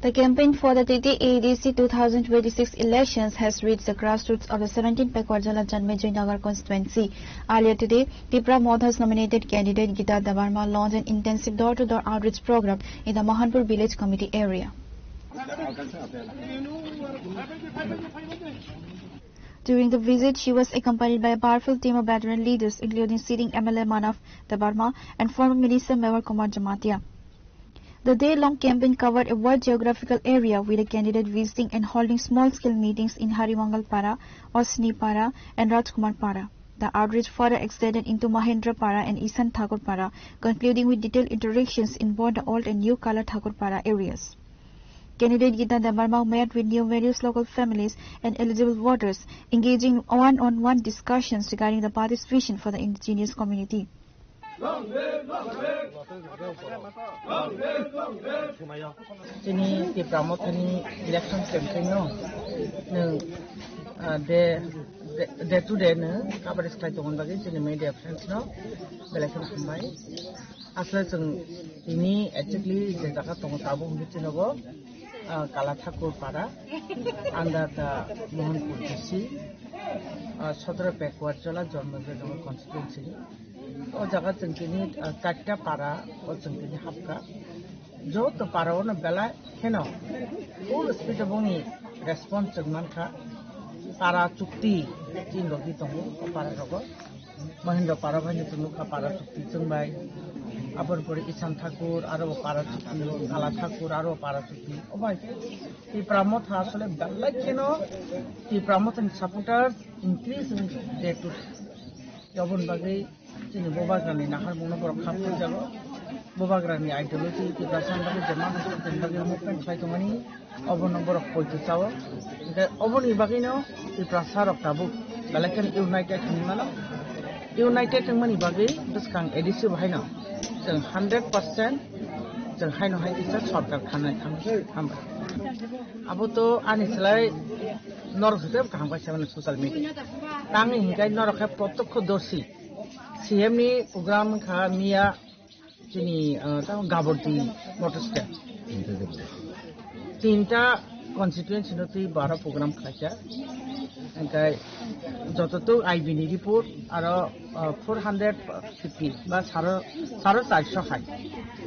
The campaign for the T T A D C two thousand twenty-six elections has reached the grassroots of the seventeenth Pakwar Jala Janmejoi Nagar constituency. Earlier today, Tipra Motha's nominated candidate Geeta Debbarma launched an intensive door-to-door outreach program in the Mohanpur Village Committee area. During the visit, she was accompanied by a powerful team of veteran leaders, including sitting M L A Manav Debbarma and former Minister Mevar Kumar Jamatia. The day-long campaign covered a wide geographical area, with the candidate visiting and holding small-scale meetings in Harimangal Para, Osni Para, and Rajkumar Para. The outreach further extended into Mahendra Para and Ishan Thakur Para, concluding with detailed interactions in both the old and new Kala Thakur Para areas. Candidate Geeta Debbarma met with numerous local families and eligible voters, engaging one-on-one discussions regarding the party's vision for the indigenous community. Chini Tipra Mothani election campaign no nwng, ah, de, de, day to day nwng coverage khlai tongmani bagwi chini media friends no belai kheno hambai. Asle chwng tini exactly je jaga tongo tabuk hwnwi chwng nogo, ah, Kala Thakur Para, under the Mohanpur D C, ah, Sotro Backward Jola Janmejoi Nagar constituency. O jaga chwng tini, ah, charta para o chwng tini hapkha. Joto para o no belai kheno full speed o boni response chwng mankha. Para chukti chini logi tongo o para rogo. Mahendra Para bai no chwng nukha para chukti chwng bai. Aboni pore Ishan Thakur aro para chukti, Kala Thakur aro para chukti. O bai Tipra Motha asole belai kheno Tipra Mothani supporters increase in day to day. Oboni bagwi chini Bubagrani naharmungno borok khap khuijago. Bubagrani ideology Tiprasani bagwi je manwi bagwi movement khlai tongmani, obono borok poito chao. Hwnkhe oboni bagwino Tiprasa rok tabuk belai kheno united hinwi mano. United wngmani bagwi bwskang A D C bo haino chwng hundred percent chwng haino hai kisa sorkar khanai thang-, hambai. Abo to ani slai norok hwnkhe kaham kaisa mano social media. Tangwi hwnkhe norok khe protokho dorsi C M ni program wngkha miya chini, ah, tamo Gabordi motor stand. Tinta constituency no twi baro program khlaikha. Hingkhe jototuk I B ni report aro, ah, four hundred fifty ba saro, saro charso hai.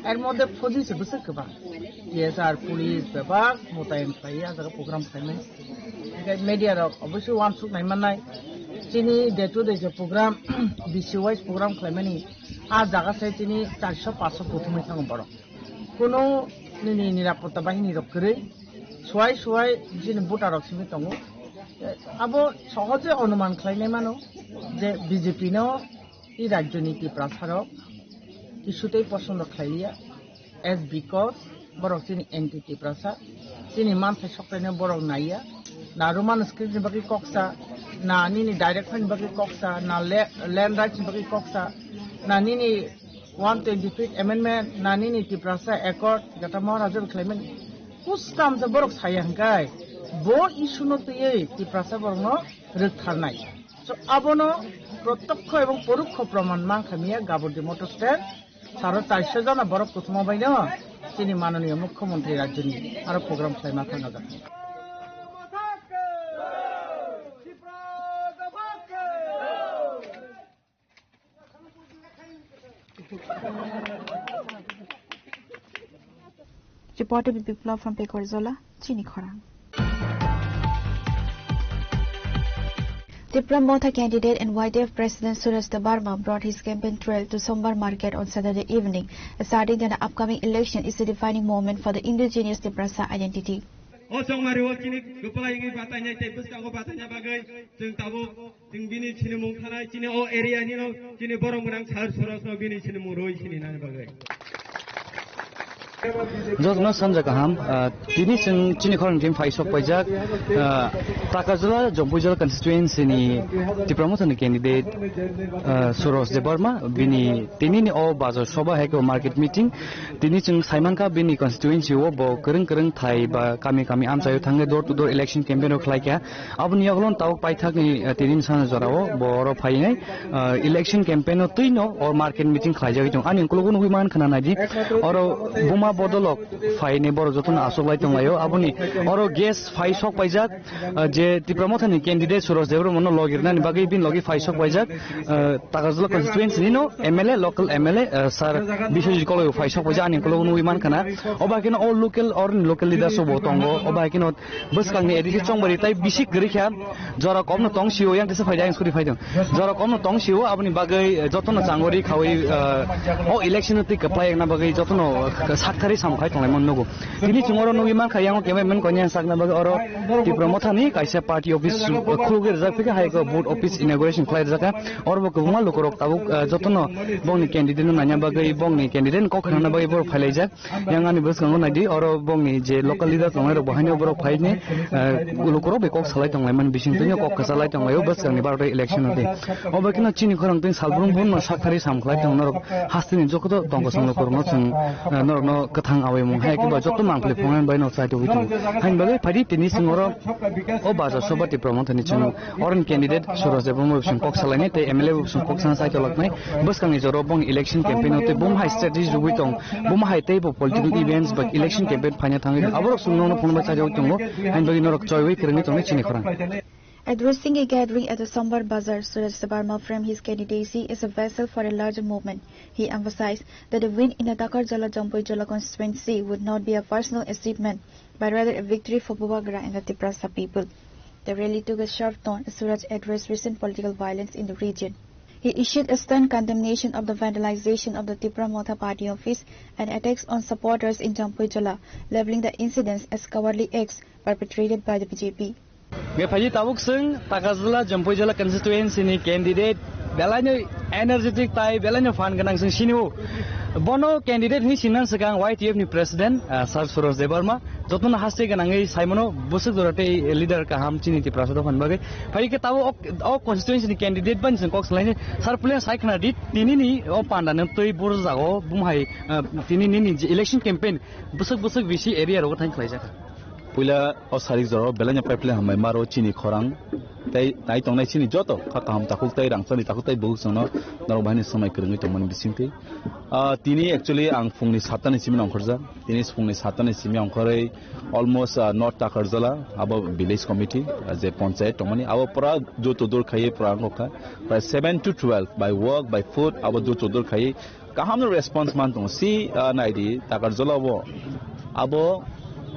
Er moddhe phoji se bwswk kwbang. T S R police bebak motayen khlaiwi ah jaga program khlaimani. Hingkhe media rok obviously uansuk nai mannai. Chini day to day je program, B C wise program khlaimani. Ah jaga se chini charso paso kuthumwi thango borok. Kuno nini nirapotta bahini rok kwrwi suai suai chini voter rok simi tongo. Abo sohoje onuman khlainai mano je B J P no i rajyoni Tiprasa rok kisutei posondo khlailiya, as because borok chini anti Tiprasa, chini manthai soktaino borok naiya, na Roman script ni bagwi koksa, na nini direct ni bagwi koksa, na le-, land rights ni bagwi koksa, na nini one twenty-fifth amendment, na nini Tiprasa Accord, Jata Maharaja bai khlaimani. Kustam se borok saya hingkai, bo issue no twiwi Tiprasa borok no rwktharnai. So, abono protokho ebong porokho proman mankha miya Gabodi Motor Stand, saro charso jona borok kuthuma baino chini manoniya mukhyamantri rajyoni aro program khlaima thangajak. Reporter Biplab from Pekorzola, Chini Khorang. Tipra Motha candidate and Y T F President Suresh Debbarma brought his campaign trail to Sombar Market on Saturday evening, asserting that the upcoming election is a defining moment for the indigenous Tiprasa identity. O chongmari o chini kwplai wngwi batainai tei bwskango bataina bagwi chwng tabuk chwng bini sinimung thanai chini o area nino chini borok mwnang Sir Suraj no bini sinimung rwi sininani bagwi. Jotono sanja kaham, ah, tini chwng chini khorang team phai sok paijak, ah, Takarjala Jompuijala constituency ni Tipra Motha ni candidate, ah, Suraj Debbarma bini tini ni o bajar soba hai khe market meeting. Tini chwng saimankha bini constituency o bo kwrwng kwrwng thai ba kami kami amchaio thangwi door to door election campaign rok khlaikha. Aboni yagulo tabuk paithakni, eh, tini bwsano jorao bo oro phainai, eh, election campaign o twino o market meeting khlaijagwi tongo. Ani ukologo nugwi mankha na naidi oro buma bodolok phainai borok jotono achuklai tonglaio. Aboni oro guest phai sok paijak, ah, je Tipra Mothani candidate Suraj Debbarmano logirnani bagwi bini logi phai sok paijak, ah, Takarjala constituency nino M L A, local M L A, ah, Sir Biswajit Koloi phai sok paijak ani ukologo nugwi mankha na. Obo hai kheno o local, or local leaders bo tongo. Obo hai kheno bwskangni A D C Chongbari tai bisi kwrwi kha, jora komno tong sio yang tesa phaida yang suri phaidong. Jora komno tong sio aboni bagwi, eh, jotono changori khawi, eh, o election twi kwplai yang na bagwi jotono, eh, sakthari samkhai tonglai man nugo. Tini chwng oro nugwi mankha, yang o cameraman koinwi ang sakna bagwi oro Tipra Mothani kaisa party office, uh, khulugwi rijak phikha, hai khe vote office inauguration khlai rijak kha. Oro bo kwbangma lukurok tabuk, uh, jotono bongni candidate no naina bagwi, bongni candidate ni kok khnana bagwi borok phailaijak. Yang ani bwskango naidi, oro bongni je local leader tongnai rok bo haino borok phaini, uh, lukurok bai kok salai tonglaimani bisingtwi kok kwchalai tonglaio bwskangni baro election o tei. Obo kheno chini khorang twi salbrum brum no sakthari samkhlai tong norok. Hasteni jokoto tongkosong lukurokno chwng, eh, norokno kwthang awi mung hai khe ba joto mangpili phungnani bai no chai togwi tongo. Haini bagwi phaidi tini chwng oro o bajar soba Tipra Mothani chwng oroni candidate Suraj Debbarma bo chwng kok salainai tei M L A bo chwng kok sana chai tolaknai. Bwskangni jora bong election campaign o tei bum hai strategy rwgwi tong, bum hai tei bo political events ba election campaign phaina thangwi aborok chwng nono phunukbai chai togwi tongo. Haini bagwi norok choiwi kwrwngwi tongnai chini khorang. Addressing a gathering at the Sombar Bazar, Suresh Debbarma framed his candidacy as a vessel for a larger movement. He emphasized that a win in the Takarjala Jampuijala constituency would not be a personal achievement, but rather a victory for Bubagra and the Tiprasa people. The rally took a sharp turn as Suraj addressed recent political violence in the region. He issued a stern condemnation of the vandalization of the Tipra Motha party office and attacks on supporters in Jampuijala, labeling the incidents as cowardly acts perpetrated by the B J P. Nge phaji tabuk chwng Takarjala Jampuijala constituency ni candidate belaino energetic tai belaino phan gwnang chwng sinio. Bono candidate hinwi sinna swkang Y T F ni president, ah, Sir Suraj Debbarma jotono haste gwnangwi saimano bwswk jora tei leader kaham chini Tiprasa dophani bagwi. Phai khe tabuk o, o constituency ni candidate bani chwng kok salaini sir pulen sai khna di tini ni o panda no twi boro jago bumhai, ah, tini nini je election campaign bwswk bwswk bisi area rogo thang khlaijak. Puila o sarik jora belai no paiple hambai maro chini khorang tei nai tongnai chini joto kha kaham takhuk tei rangchakni takhuk tei bukhuk chwngno norok bahini swmai kwrwngwi tongmani bisingtwi. Ah, tini actually ang phungni satta ni simi ongkhorjak. Tini phungni satta ni simi ongkhorwi almost, ah, North Takarjala abo village committee, ah, je panchayat tongmani abo pura door to door khaiwi pura wngkha. By seven to twelve by walk, by foot abo door to door khaiwi kaham no response man tongo. Si, ah, naidi Takarjala bo abo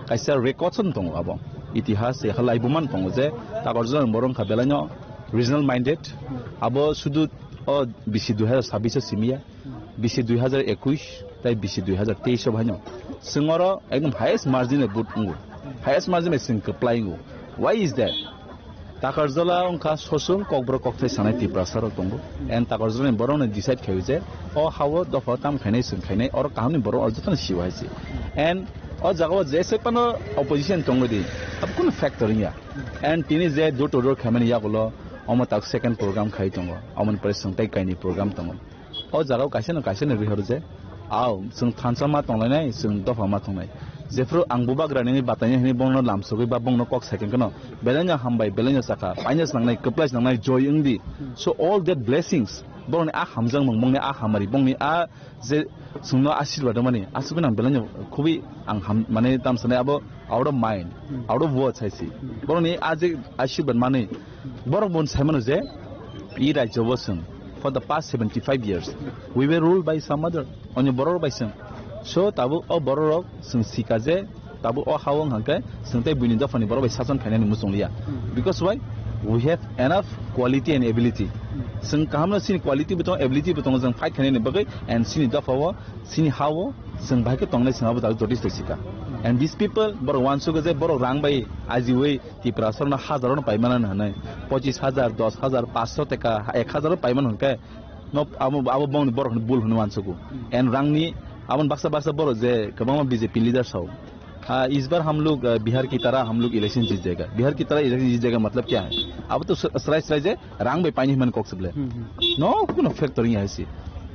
kaisa record on tongo abo. Itihas se halai buman tongo je Takarjala ni borok wngkha belai no regional minded. Abo sudu o bisi dui hazar sabbish o simiya, bisi dui hazar ekush tai bisi dui hazar teis o baino. Singoro ekdom highest margin of vote ungu. Highest margin of sing kwplai ungu. Why is that? Takarjala wngkha sosong kokborok kokthai sanai Tiprasa rok tongo. And Takarjala ni borok no decide khaio je o hao dopha tam khainai sung khainai oro kaham ni borok o jotono siwa hai se. And o jaga o je se pano opposition tongo di, abo kuno factor wngya. And tini je door to door khaimani yagulo omo tak second program khai tongo. Omo ni pore sung tai kaini program tongo. O jaga o kaisa no kaisa no rihor je, ao, chwng thansa ma tonglainai, chwng dopha ma tongnai. Jephru ang bubagra nini bataini hwnwi bongno lamsogwi ba bongno kok saikhe kheno, belai no hambai, belai no chakha, paina swnangnai, kwplai swnangnai, joy wngdi. So all that blessings, borokni a hamjakmung, bongni a hamari, bongni a je chwngno asirwad rwmani, aswk nang belai no khubui ang ham, mane tam sanai abo out of mind, out of words hai se. Borokni a je asirwad manwi, borok bon sai mano je, i rajyo bo chwng, for the past seventy five years, we were ruled by some other, onyo borok bai chwng. So, tabuk o borok rok chwng sika je, tabuk o hao wng hangkhe, chwng tei buini dophani borok bai sason khainani muchung liya. Because why? We have enough quality and ability. Chwng kaham no chini quality bo tongo, ability bo tongo, chwng fight khainani bagwi, and chini dopha o, chini ha o, chwng bahai khe tongnai chwng abo tabuk jotish tei sika. And these people, borok uansukgo je borok rang bai ajiui Tiprasa rokno hazar rokno paimana hwnwi, pochis hazar, dos hazar, paanch sho teka, ek hazar rok paimana hwnkhe, no, abo, abo bongni borok hwnwi bul hwnwi uansugo. And rangni, aboni baksa baksa borok je kwbangma B J P leader sao, "Ah, is bar hum log, ah, Bihar ki tarah hum log election jeet jayega." Bihar ki tarah election jeet jayega matlab kya hai? Abo to srai srai je rang bai paini hwnmani kok se ble. Hmm, hmm. No, kuno factor wngya hai se.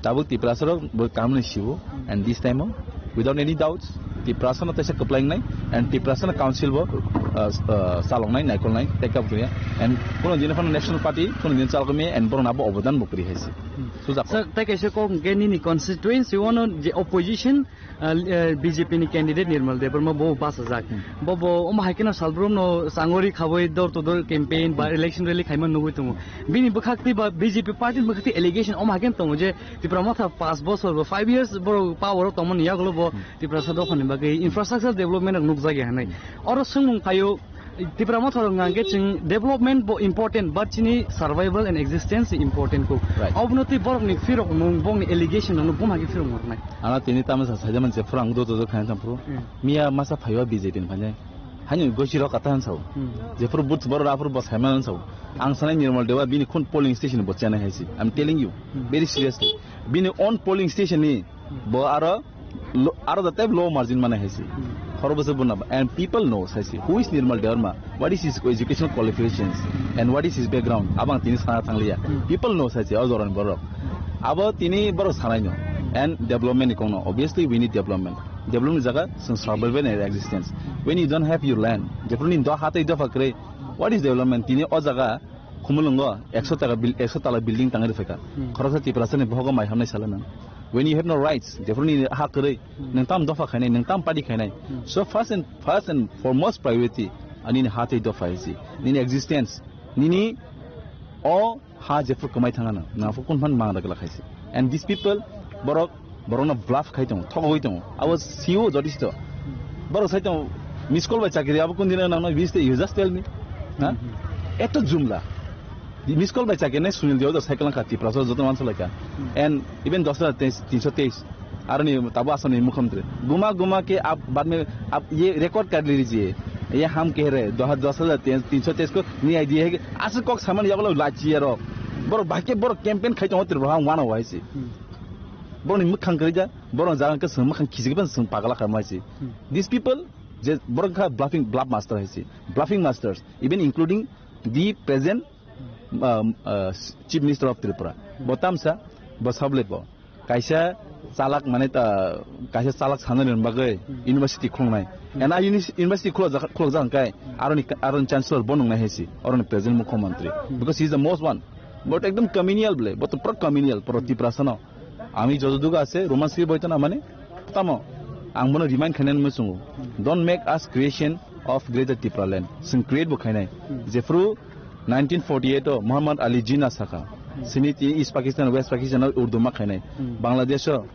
Tabuk Tiprasa rok bo kaham ni siwo, and this time o, without any doubts, Tiprasa no teisa kwplai wngnai, and Tiprasa no council bo, uh, uh, chaloknai, naikolnai, take up khlaiya, and kuno dino phano national party, kuno dino chalokmaya, and borok abo obodan bo kwrwi hai se. Hmm. Sujak. Sir, tei kaisa kok hwnkhe nini constituency o no je opposition, uh, uh, B J P ni candidate Nirmal Debbarma bo bachajak. Hmm. Bo, bo omo hai kheno salbrum no changori khabai door to door campaign ba election rally khaima nugui tongo. Bini bwkhak twi ba B J P party ni bwkhak twi allegation omo hai kheno tongo je Tipra Motha paanch bochor bo, five years borok power o tongmani yagulo bo Hmm. Tiprasa dophani bagwi infrastructure development rok nukjakya hinwi. Hmm. Oro swngmung phaio, Tipra Motha rok hwnkha khe chwng development bo important, but chini survival and existence important kuk. Right. Obono twi borokni phirokmung, bongni allegation rokno buma khe phirokmung rwnai. Ano tini tamo sa sajamani je phuru ang do do do khaina tong phuru. Hmm. Miya masa phaio B J P ni phainai. Haino gosi rok kata han sao. Hmm. Je phuru but borok aphuru bo saimano sao. Ang sanai Nirmal Debbarma bini khun polling station bo chenai hai se. I'm telling you, Hmm. very seriously. Bini own polling station ni Hmm. bo aro lo-, aro the type low margin mane hai se. Hmm. Khoro bwswk buna ba. And people know, sai se, who is Nirmal Debbarma? What is his educational qualifications? And what is his background? Abang tini sana thangliya. Hmm. People know, sai se, o jorani borok. Abo tini borok sanai no. And development ni kong no. Obviously, we need development. Development ni jaga, chwng survival and existence. When you don't have your land, jephru nini do-, ha tei dopha kwrwi, what is development? Tini o jaga, Khumulwngo ekso taka bil-, ekso tala building tangwi rwphaikha. Hmm. Khoroksa Tiprasani bohogo mai hamnai sala nang. When you have no rights, jephru nini ha kwrwi, Hmm. nwng tam dopha khainai, nwng tam party khainai. Hmm. So first and, first and foremost priority, ani ni ha tei dopha hai se. Nini existence, nini o ha jephru kwmai thangano, nwng aphuru kun phan mang da glak hai se. And these people, borok, borokno bluff khai tongo, thogwi tongo. Abo C E O jotisto. Borok sai tongo, miss call bai chakiri, abo kun dino nangno, you just tell me. Ha? Hmm. Eto jumla. Miss call bai chakiri nai Sunil Deo, cycle kha Tiprasa joto mansa laika. Hmm. And even dos hajar teis, tinso teis. Aroni tabo asoni mukhyamantri. Guma guma ke aap baad mein aap ye record kar lijiye. Ye hum keh rahe, do-, dos hajar teis, tinso teis ko nahi diye hai ki, aswk kok samani yagulo lachi yaro. Borok bahai khe borok campaign khai tongo Tripura ha wana hai se. Hmm. Borokni mwkhang kwrwi ja, borok jaga khe chwng mwkhang khichigwi phano chwng pagla kha mai se. Hmm. These people, je borok kha bluffing, bluff master hai se. Bluffing masters, even including the present, um, uh, Chief Minister of Tripura. Hmm. Bo tamsa, bo sablet bo. kaisa chalak mane ta, kaisa chalak sanani bagwi university khulungnai. And a uni-, university khulajak, khulajak hwnkhe aroni, aroni chancellor bo nungnai hai si, aroni present mukhyamantri. Because he is the most one. But ekdom communal ble, but pura communal, pura Tiprasa no. Ami joto duga ase, Roman script boito na mane, tamo, ang bono remind khainani muchungo. Don't make us creation of Greater Tipraland. Sing create bo khainai. Jephru nineteen forty-eight o Muhammad Ali Jinnah saka. Sini ti East Pakistan, West Pakistan o Urdu ma khainai. Bangladesh o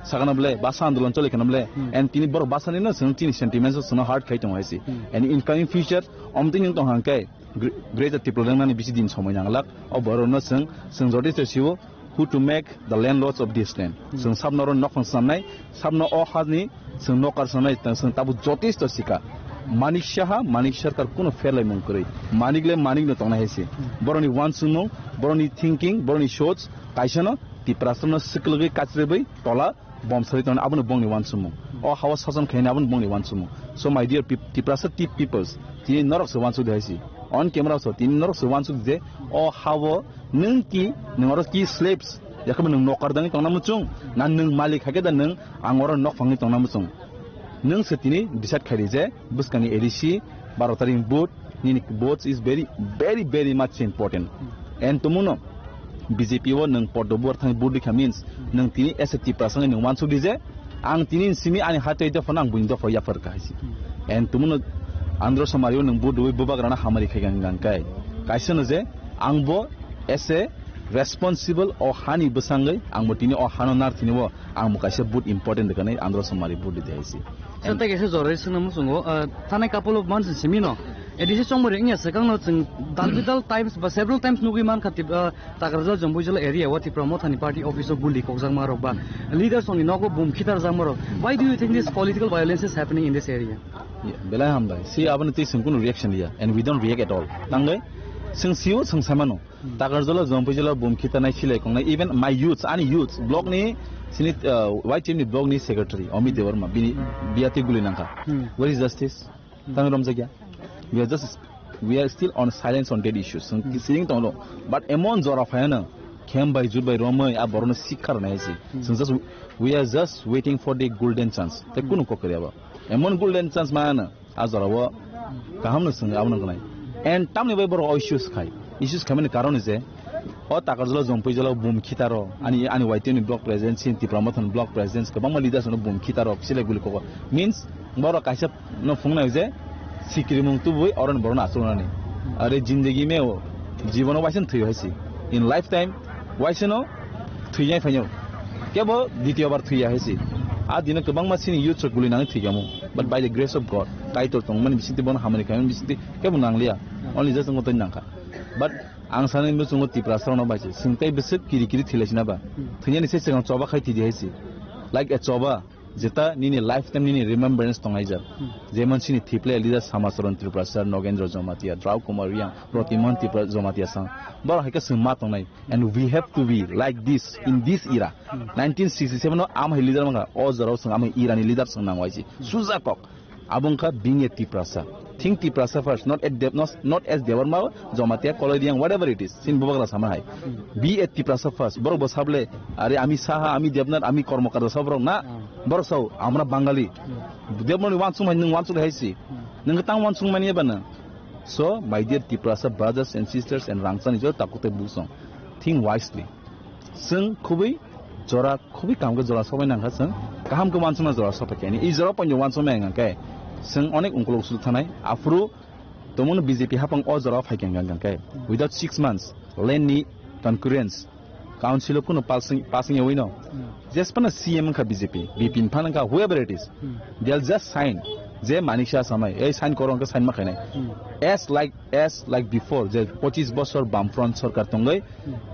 sakana ble, basa andolon chole khana ble. And tini borok basani no sing tini sentiments o sino hard khai tong hai si. And in coming future, om tini tong hang kai, gre-, Greater Tipraland nani bisi din somoi nanglak. O borok no sing, sing jodi se siwo, who to make the landlords of this land. Chwng sabno oro nok phang swnamnai, sabno o hani chwng nokar swnamnai, tang chwng tabuk jotesto sika. Manik Saha, Manik Sarkar kuno pherlaimung kwrwi. Manik le manik no tongnai hai se. Boroni wansukmung, boroni thinking, boroni soch, kaisano Tiprasano swklwgwi kachribwi tola bomsari tongni abono bongni wansukmung. O hawa sason khaina abono bongni wansukmung. So my dear peop-, Tiprasa tip peoples, tini norok se wansuk de hai se. On camera so tini norok se wansuk de o hawo nwng ki nwng oro ki slaves yakhe nwng nokar dangwi tongna muchung na nwng malik hakhe da nwng ang oro nok phangwi tongna muchung. Nwng se tini decide khairi je bwskangni A D C baro tarik vote, nini vote is very, very, very much important. And tumuno B J P o nwng poddo buar thani vote rikha means nwng tini as a Tiprasa nwng wansuk di je ang tini simi ani hatoi dopha nang buini dopha yapar kaisi. And tumuno Andhra Somari o nwng vote rwi bubagrana hamari khai gang gang kai. Kaisa no je ang bo as a responsible o hani bwsangwi ang bo tini o hano nar tini o ang bo kaisa vote important rikha nai Andhra Somari vote di haisi. Sir, tei kaisa jora swngna muchungo, uh, thanai couple of months simi no, A D C chongmari wngya swkang no chwng dal bidal times ba several times nugwi mankha tip, uh, Takarjala Jompuijala area o Tipra Mothani party office o guli kokjakma rok ba leaders rokni nogo bum khitarjakma rok. Why do you think this political violence is happening in this area? Yeah, belai hambai. Si aboni twi chwng kunu reaction ya, and we don't react at all. Tangwi chwng sio chwng saimano. Takarjala Jompuijala bum khitanai silai kongnai, even my youths, ani youths, block ni sini, uh, Y T M ni block ni secretary, Amit Debbarma, bini biyati guli nangkha. Where is justice? Tang romjakya. We are just, we are still on silence on that issues. Sing, siring tonglo. But emon jora phayana, khem bai jut bai romai, a borno sikkar nai si. Sing just, we are just waiting for the golden chance. Te kunu kokri aba. Emon golden chance mana. A jora o kaham no swngo, abono gnai. And tamni bai borok o issues khai. Issues khaimani karon je o Takarjala Jompuijala bum khitaro, ani, ani Y T M ni block president, sin Tipra Mothani block president, kwbangma leaders no bum khitaro, kisi le guli koko. Means borok kaisa no phungnai je sikrimung tubui oron borok no achuk nani. Are jindagi me o, jibono waisa thwi hai si. In lifetime waisa no thwi jai phainyo. Kebo ditiyo bar thwi ya hai si. A dino kwbangma sini youth rok guli nangwi thwi kamo. But by the grace of God, Kaitor tongmani bisingtwi bono hamari khaimani bisingtwi kebo nangliya. Only just ngoto nangkha. But ang sani muchungo Tiprasa rokno bai se. Singtai bwswk kiri kiri thwilaisina ba. Thwinani se swkang choba khai thidi hai si. Like a choba, jeta nini lifetime nini remembrance tongnai jak. Jemon sini thiple leader Samacharan Tripura sir, Nogendra Jamatia, Drau Kumar Riang, Protiman Tripura Jamatia sang. Borok hai khe swng ma tongnai. And we have to be like this in this era. Nineteen sixty-seven o amhai leader mangkha, o jorao swng amhai era ni leader swng nango aisi. Suja kok. Abo wngkha being a Tiprasa. Think Tiprasa first, not at Dev-, not, not as Debbarma, Jamatia, Koloiriang, whatever it is. Sin bubagra sama hai. Be a Tiprasa first. Borok bo sable, are ami Saha, ami Devnath, ami Kormokarja sa borok na. Borok sao, amra Bangali. Debbarma ni wansuk hai, nwng wansuk hai si. Nwng tang wansuk mani ba na. So, my dear Tiprasa brothers and sisters and Rangchani jora takhuk tei buksong, think wisely. Chwng khubui jora, khubui kaham khe jora sobai nangkha chwng. Kaham khe wansukna jora sobai khe. I jora poino wansukmai hwnkhe chwng onek ungkuluk sul thanai. Aphuru tongmano B J P hapang o jora phai khe hwnkhe without six months, land ni concurrence, council o kuno passing, passing yawi no. Jesphano C M wngkha B J P, B P N phano wngkha, whoever it is, they'll just sign je Manik Saha samai, ei sign koro hwnkhe sign ma khainai. As like, as like before, je pochis bosor Bamfront sorkar tongwi,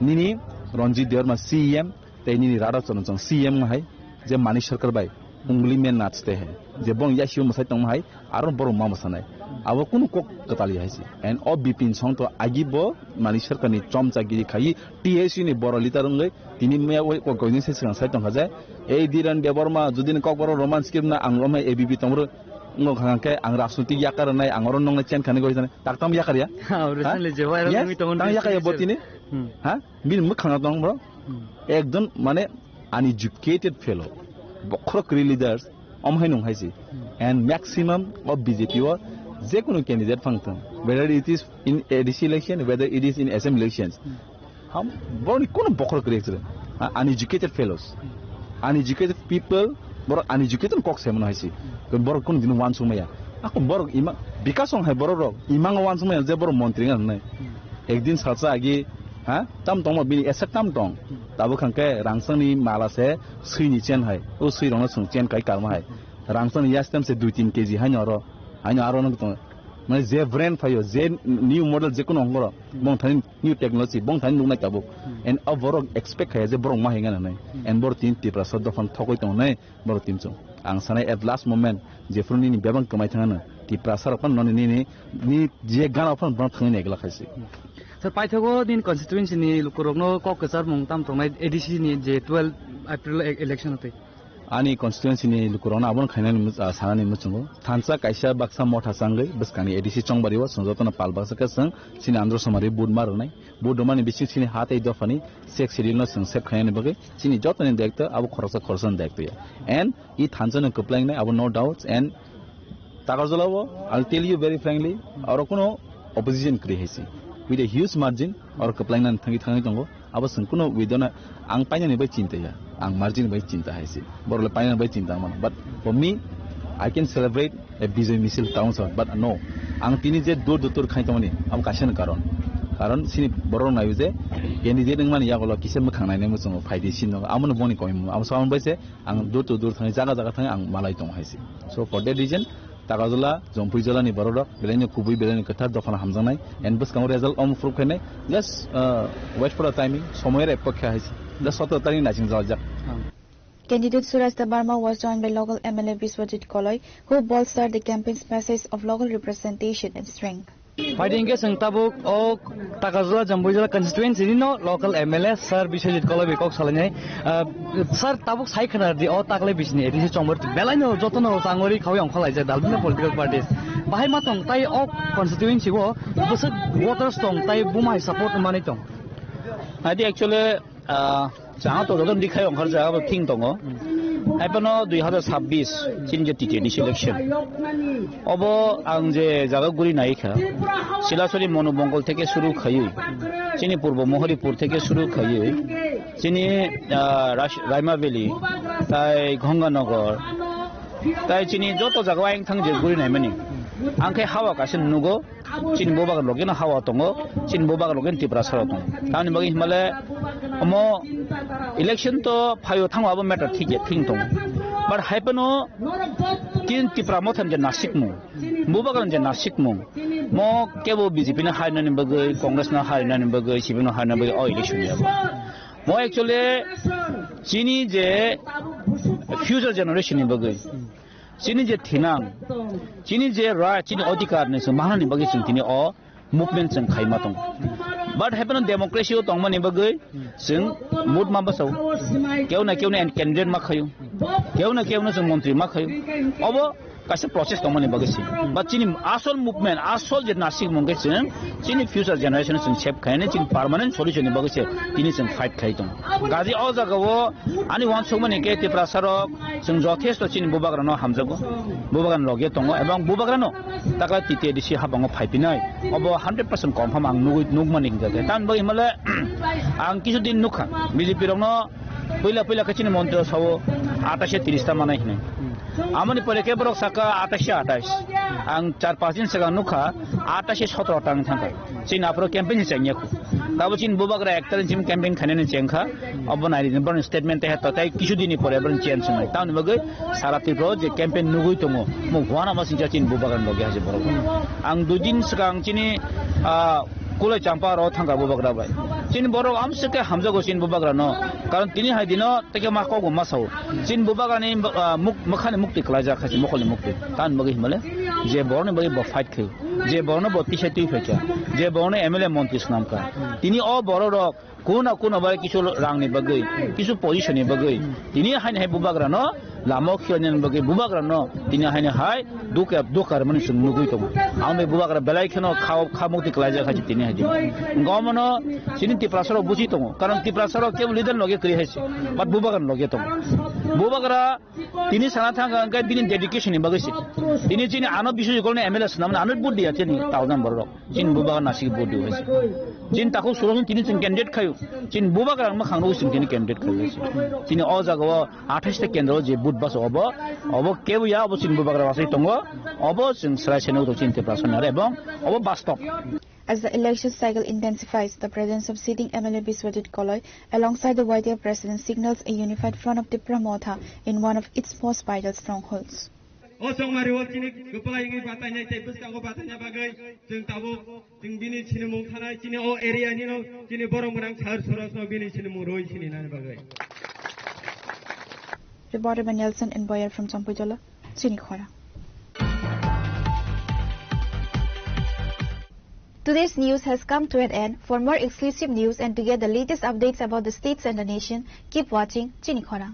nini Ranjit Debbarma C M, tei nini Radha Charan Chong C M hai, je Manik Sarkar bai ungli men nachte hai, je bong yasio mwsai tongma hai, aro borok ma mwsanai. Abo kunu kok kwtal ya hai se. And o B P N song to agi bo Manik Sarkar ni chomchagiri khai T S U ni boro leader wngwi tini maya wai kok gojni se swkang sai tongkha je, ei Dhiren Debbarma, jodi ni kok boro Roman script na ang romhai A B B tongro wngkha khe ang rajnitik yakar nai, ang oro nongnai chen khani goi jani. Taktam yakar ya? Ha, recently je viral wngwi tongo. Tang yakar ya bo tini? Ha? Bini mwkhang tong bro? Ekdom mane uneducated fellow, bokhorok kwrwi leaders, om hai nung hai se. And maximum of B J P o je kunu candidate phang thung, whether it is in A D C election, whether it is in assembly elections, ham, borokni kunu bokhorok kwrwi se. Ha, uneducated fellows, uneducated people, borok uneducated kok sai mano hai se. Borok kunu dino wansuk maya. Ako borok ima, Bikash Song hai borok rok imang wansuk maya je borok montri wng nai. Ekdin salsa agi, ha, tam tongma bini asset tam tong. Tabuk hwnkhe rangchakni mala se swi ni chain hai. O swi rokno chwng chain kai karma hai. Rangchakni yastem se dui tin K G haino aro. Haino aro nang tong. Mane je brand phaio, je new model je kuno hongoro. Bong thani new technology, bong thani nuknai tabuk. And o borok expect khaya je borok ma hinga nai. And borok tin Tiprasa dophano thokoi tong nai. Borok team chwng. Ang sanai at last moment, jephru nini bebak kwmai thangano, Tiprasa rok phano nini, nini, nini je gana phano bono thangwi nai glak hai se. Sir, paithago nini constituency ni lukurokno kok kwcharmung tam tongnai A D C ni je twelve April e-, election twi? Ani constituency ni lukurokno abono khainani mu-, ah, sanani muchungo. Thansa kaisa baksa motha changwi bwskangni A D C chongbari o chwng jotono pal baksa khe chwng chini Andhra Somari vote ma rwnai. Vote rwmani bising chini ha tei dophani sixth schedule no chwng sep khainani bagwi chini jotoni daitw abo khoroksa khoroksani daitw ya. And I thansa no kwplai wngnai, abo no doubt. And Takarjala o, I'll tell you very frankly, aro kuno opposition kwrwi hai se. With a huge margin, aro kwplai nani thangwi thangwi tongo. Abo chwng kuno with no ang painani bai chinta ya. Ang margin bai chinta hai se. Borok le painani bai chinta mano. But for me, I can celebrate a Bijoy Misil town sir. But no, ang tini je dur dutur khai tongmani, abo kaisa no karon. Karon chini borok nai je candidate wngmani yagulo kisa mwkhang nainai muchungo phaidi sino. Amo no boni koimu. Amo samung bai se Ang door to door thangwi, jaga jaga thangwi ang malai tongo hai se. So for that reason, Takarjala, Jampui jala ni borok rok, belai no kubui, belai no kwthar, dophano hamjaknai, and bwskango result omo proof khainai, just, uh, wait for the timing, somoy rai pokha hai se. Just sotoro tarikh ni naising jaljak. Candidate Suraj Debbarma was joined by local M L A Biswajit Koloi, who bolstered the campaign's message of local representation and strength. Phaidi hwnkhe chwng tabuk o Takarjala Jambuijala constituency ni no local M L A sir Biswajit Koloi bai kok salainai. Ah, sir, tabuk sai khwna di, o taklai bisini A D C chongmani belai no joto no changori khawi ongkha laijak dalbina political parties. Bahai ma tong tai o constituency o bwswk voters tong tai buma hai support manwi tong. Adi actually Ah, chang to joto dikhai ongkhar jaga bo thing tongo. Hai phano dui hazar sabbish chini je T T A D C election. Obo ang je jaga guri nai kha. Silasori Monu Bongol theke suru khaiwi. Chini Purbo Mohoripur theke suru khaiwi. Chini, ah, Ras-, Raima Valley, tai Ghonganagar, tai chini joto jaga ayang thang je guri nai mani. Ang khe hawa kaisa nugo. Chini bubagra logeno hawa tongo, chini bubagra logeno Tiprasa rok tongo. Tamni bagwi hinmale omo election to phaio thango abo matter thik ya, thing tongo. But hai phano chini Tipra Mothani je nasikmung, bubagrani je nasikmung, mo kebo B J P no hainani bagwi, Congress no hainani bagwi, C P M no hainani bagwi o election ya. Mo actually chini je future generation ni bagwi. Chini je thinang, chini je right, chini odhikar ni chwng mahanani bagwi chwng tini o movement chwng khaima tongo. But hai phano democracy o tongmani bagwi chwng vote ma bwsao. Keu na keu na candidate ma khaio. Keu na keu na chwng montri ma khaio. Obo kaisa process tongmani bagwi se. But chini asol movement, asol je nasikmung khe chwng chini future generation chwng save khainani, chini permanent solution ni bagwi se tini chwng fight khai tongo. Gaji o jaga o ani uansukmani khe Tiprasa rok chwng jothesto chini bubagrano hamjago, bubagrano loge tongo, ebong bubagrano takla T T A D C habango phaipinai, obo hundred percent confirm ang nugwi, nukmani hingkha khe. Tamni bagwi himale ang kisu din nukha, B J P rokno puila puila khe chini montri rok sao atais tris ta manai hinwi. Amoni pore khe borok saka atais atais. Ang char panch din swkang nukha, atais sotro ta wng thangkha. Chini aphuru campaign se chengya khu. Tabo chini bubagra ek tarikh sim campaign khainani chengkha. Obo nai rijin borokni statement tei hato tei kisu dini pore borokni change wngnai. Tamoni bagwi sara Tripura o je campaign nugwi tongo. Mo huana ma singcha chini bubagra logi haje borok. Ang dui din swkang chini, ah, Kulai Champa ro thangkha bubagra bai. Chini borok amswk khe hamjago chini bubagra no. Karon tini hai dino tei khe ma kok bo ma sao. Chini bubagra ni, ah, muk-, mwkhani mukti kwlaijak kha chini mokolni mukti. Tamoni bagwi himale. Je borokni bagwi bo fight khaio, je borokno bo tisai twi phaikha, je borokno M L A montri swnamkha, tini o borok rok kuna kuna bai kisu rangni bagwi, kisu position ni bagwi, tini haini hai bubagrano lama o khilainani bagwi bubagrano tini haini hai dukya dukar mani chwng nugwi tongo. Ang bai bubagra belai kheno kha kha mukti klaijak hai tini hai. Gomano chini Tiprasa rok buji tongo, karon Tiprasa rok kebo leader loge kwrwi hai se, but bubagra loge tongo. Bubagra tini sana thangkha hwnkhe bini dedication ni bagwi se. Tini chini ano Biswajit Kolni M L A swnamna ano vote diya chini thousand borok. Chini bubagra nasik vote diya se. Chini takhuk surok tini chini candidate khayu. Chini bubagra ang makhang rw chini candidate khayu se. Chini o jaga o athais ta kendro je vote bas obo, obo kebo ya obo chini bubagra basai tongo. Obo chini srai seno to chini Tiprasa nare ebong obo bastob. As the election cycle intensifies, the presence of sitting M L A Biswajit Koloi alongside the Y T F president signals a unified front of Tipra Motha in one of its most vital strongholds. O chongmari o chini kwplai wngwi batainai tei bwskango bataina bagwi chwng tabuk chwng bini sinimung thanai chini o area nino chini borok mwnang sar sorosno bini sinimung rwi sininani bagwi. Reported by Nelson and Boyer from Champuitola, Chinikhora. Today's news has come to an end. For more exclusive news and to get the latest updates about the states and the nation, keep watching Chinikhora.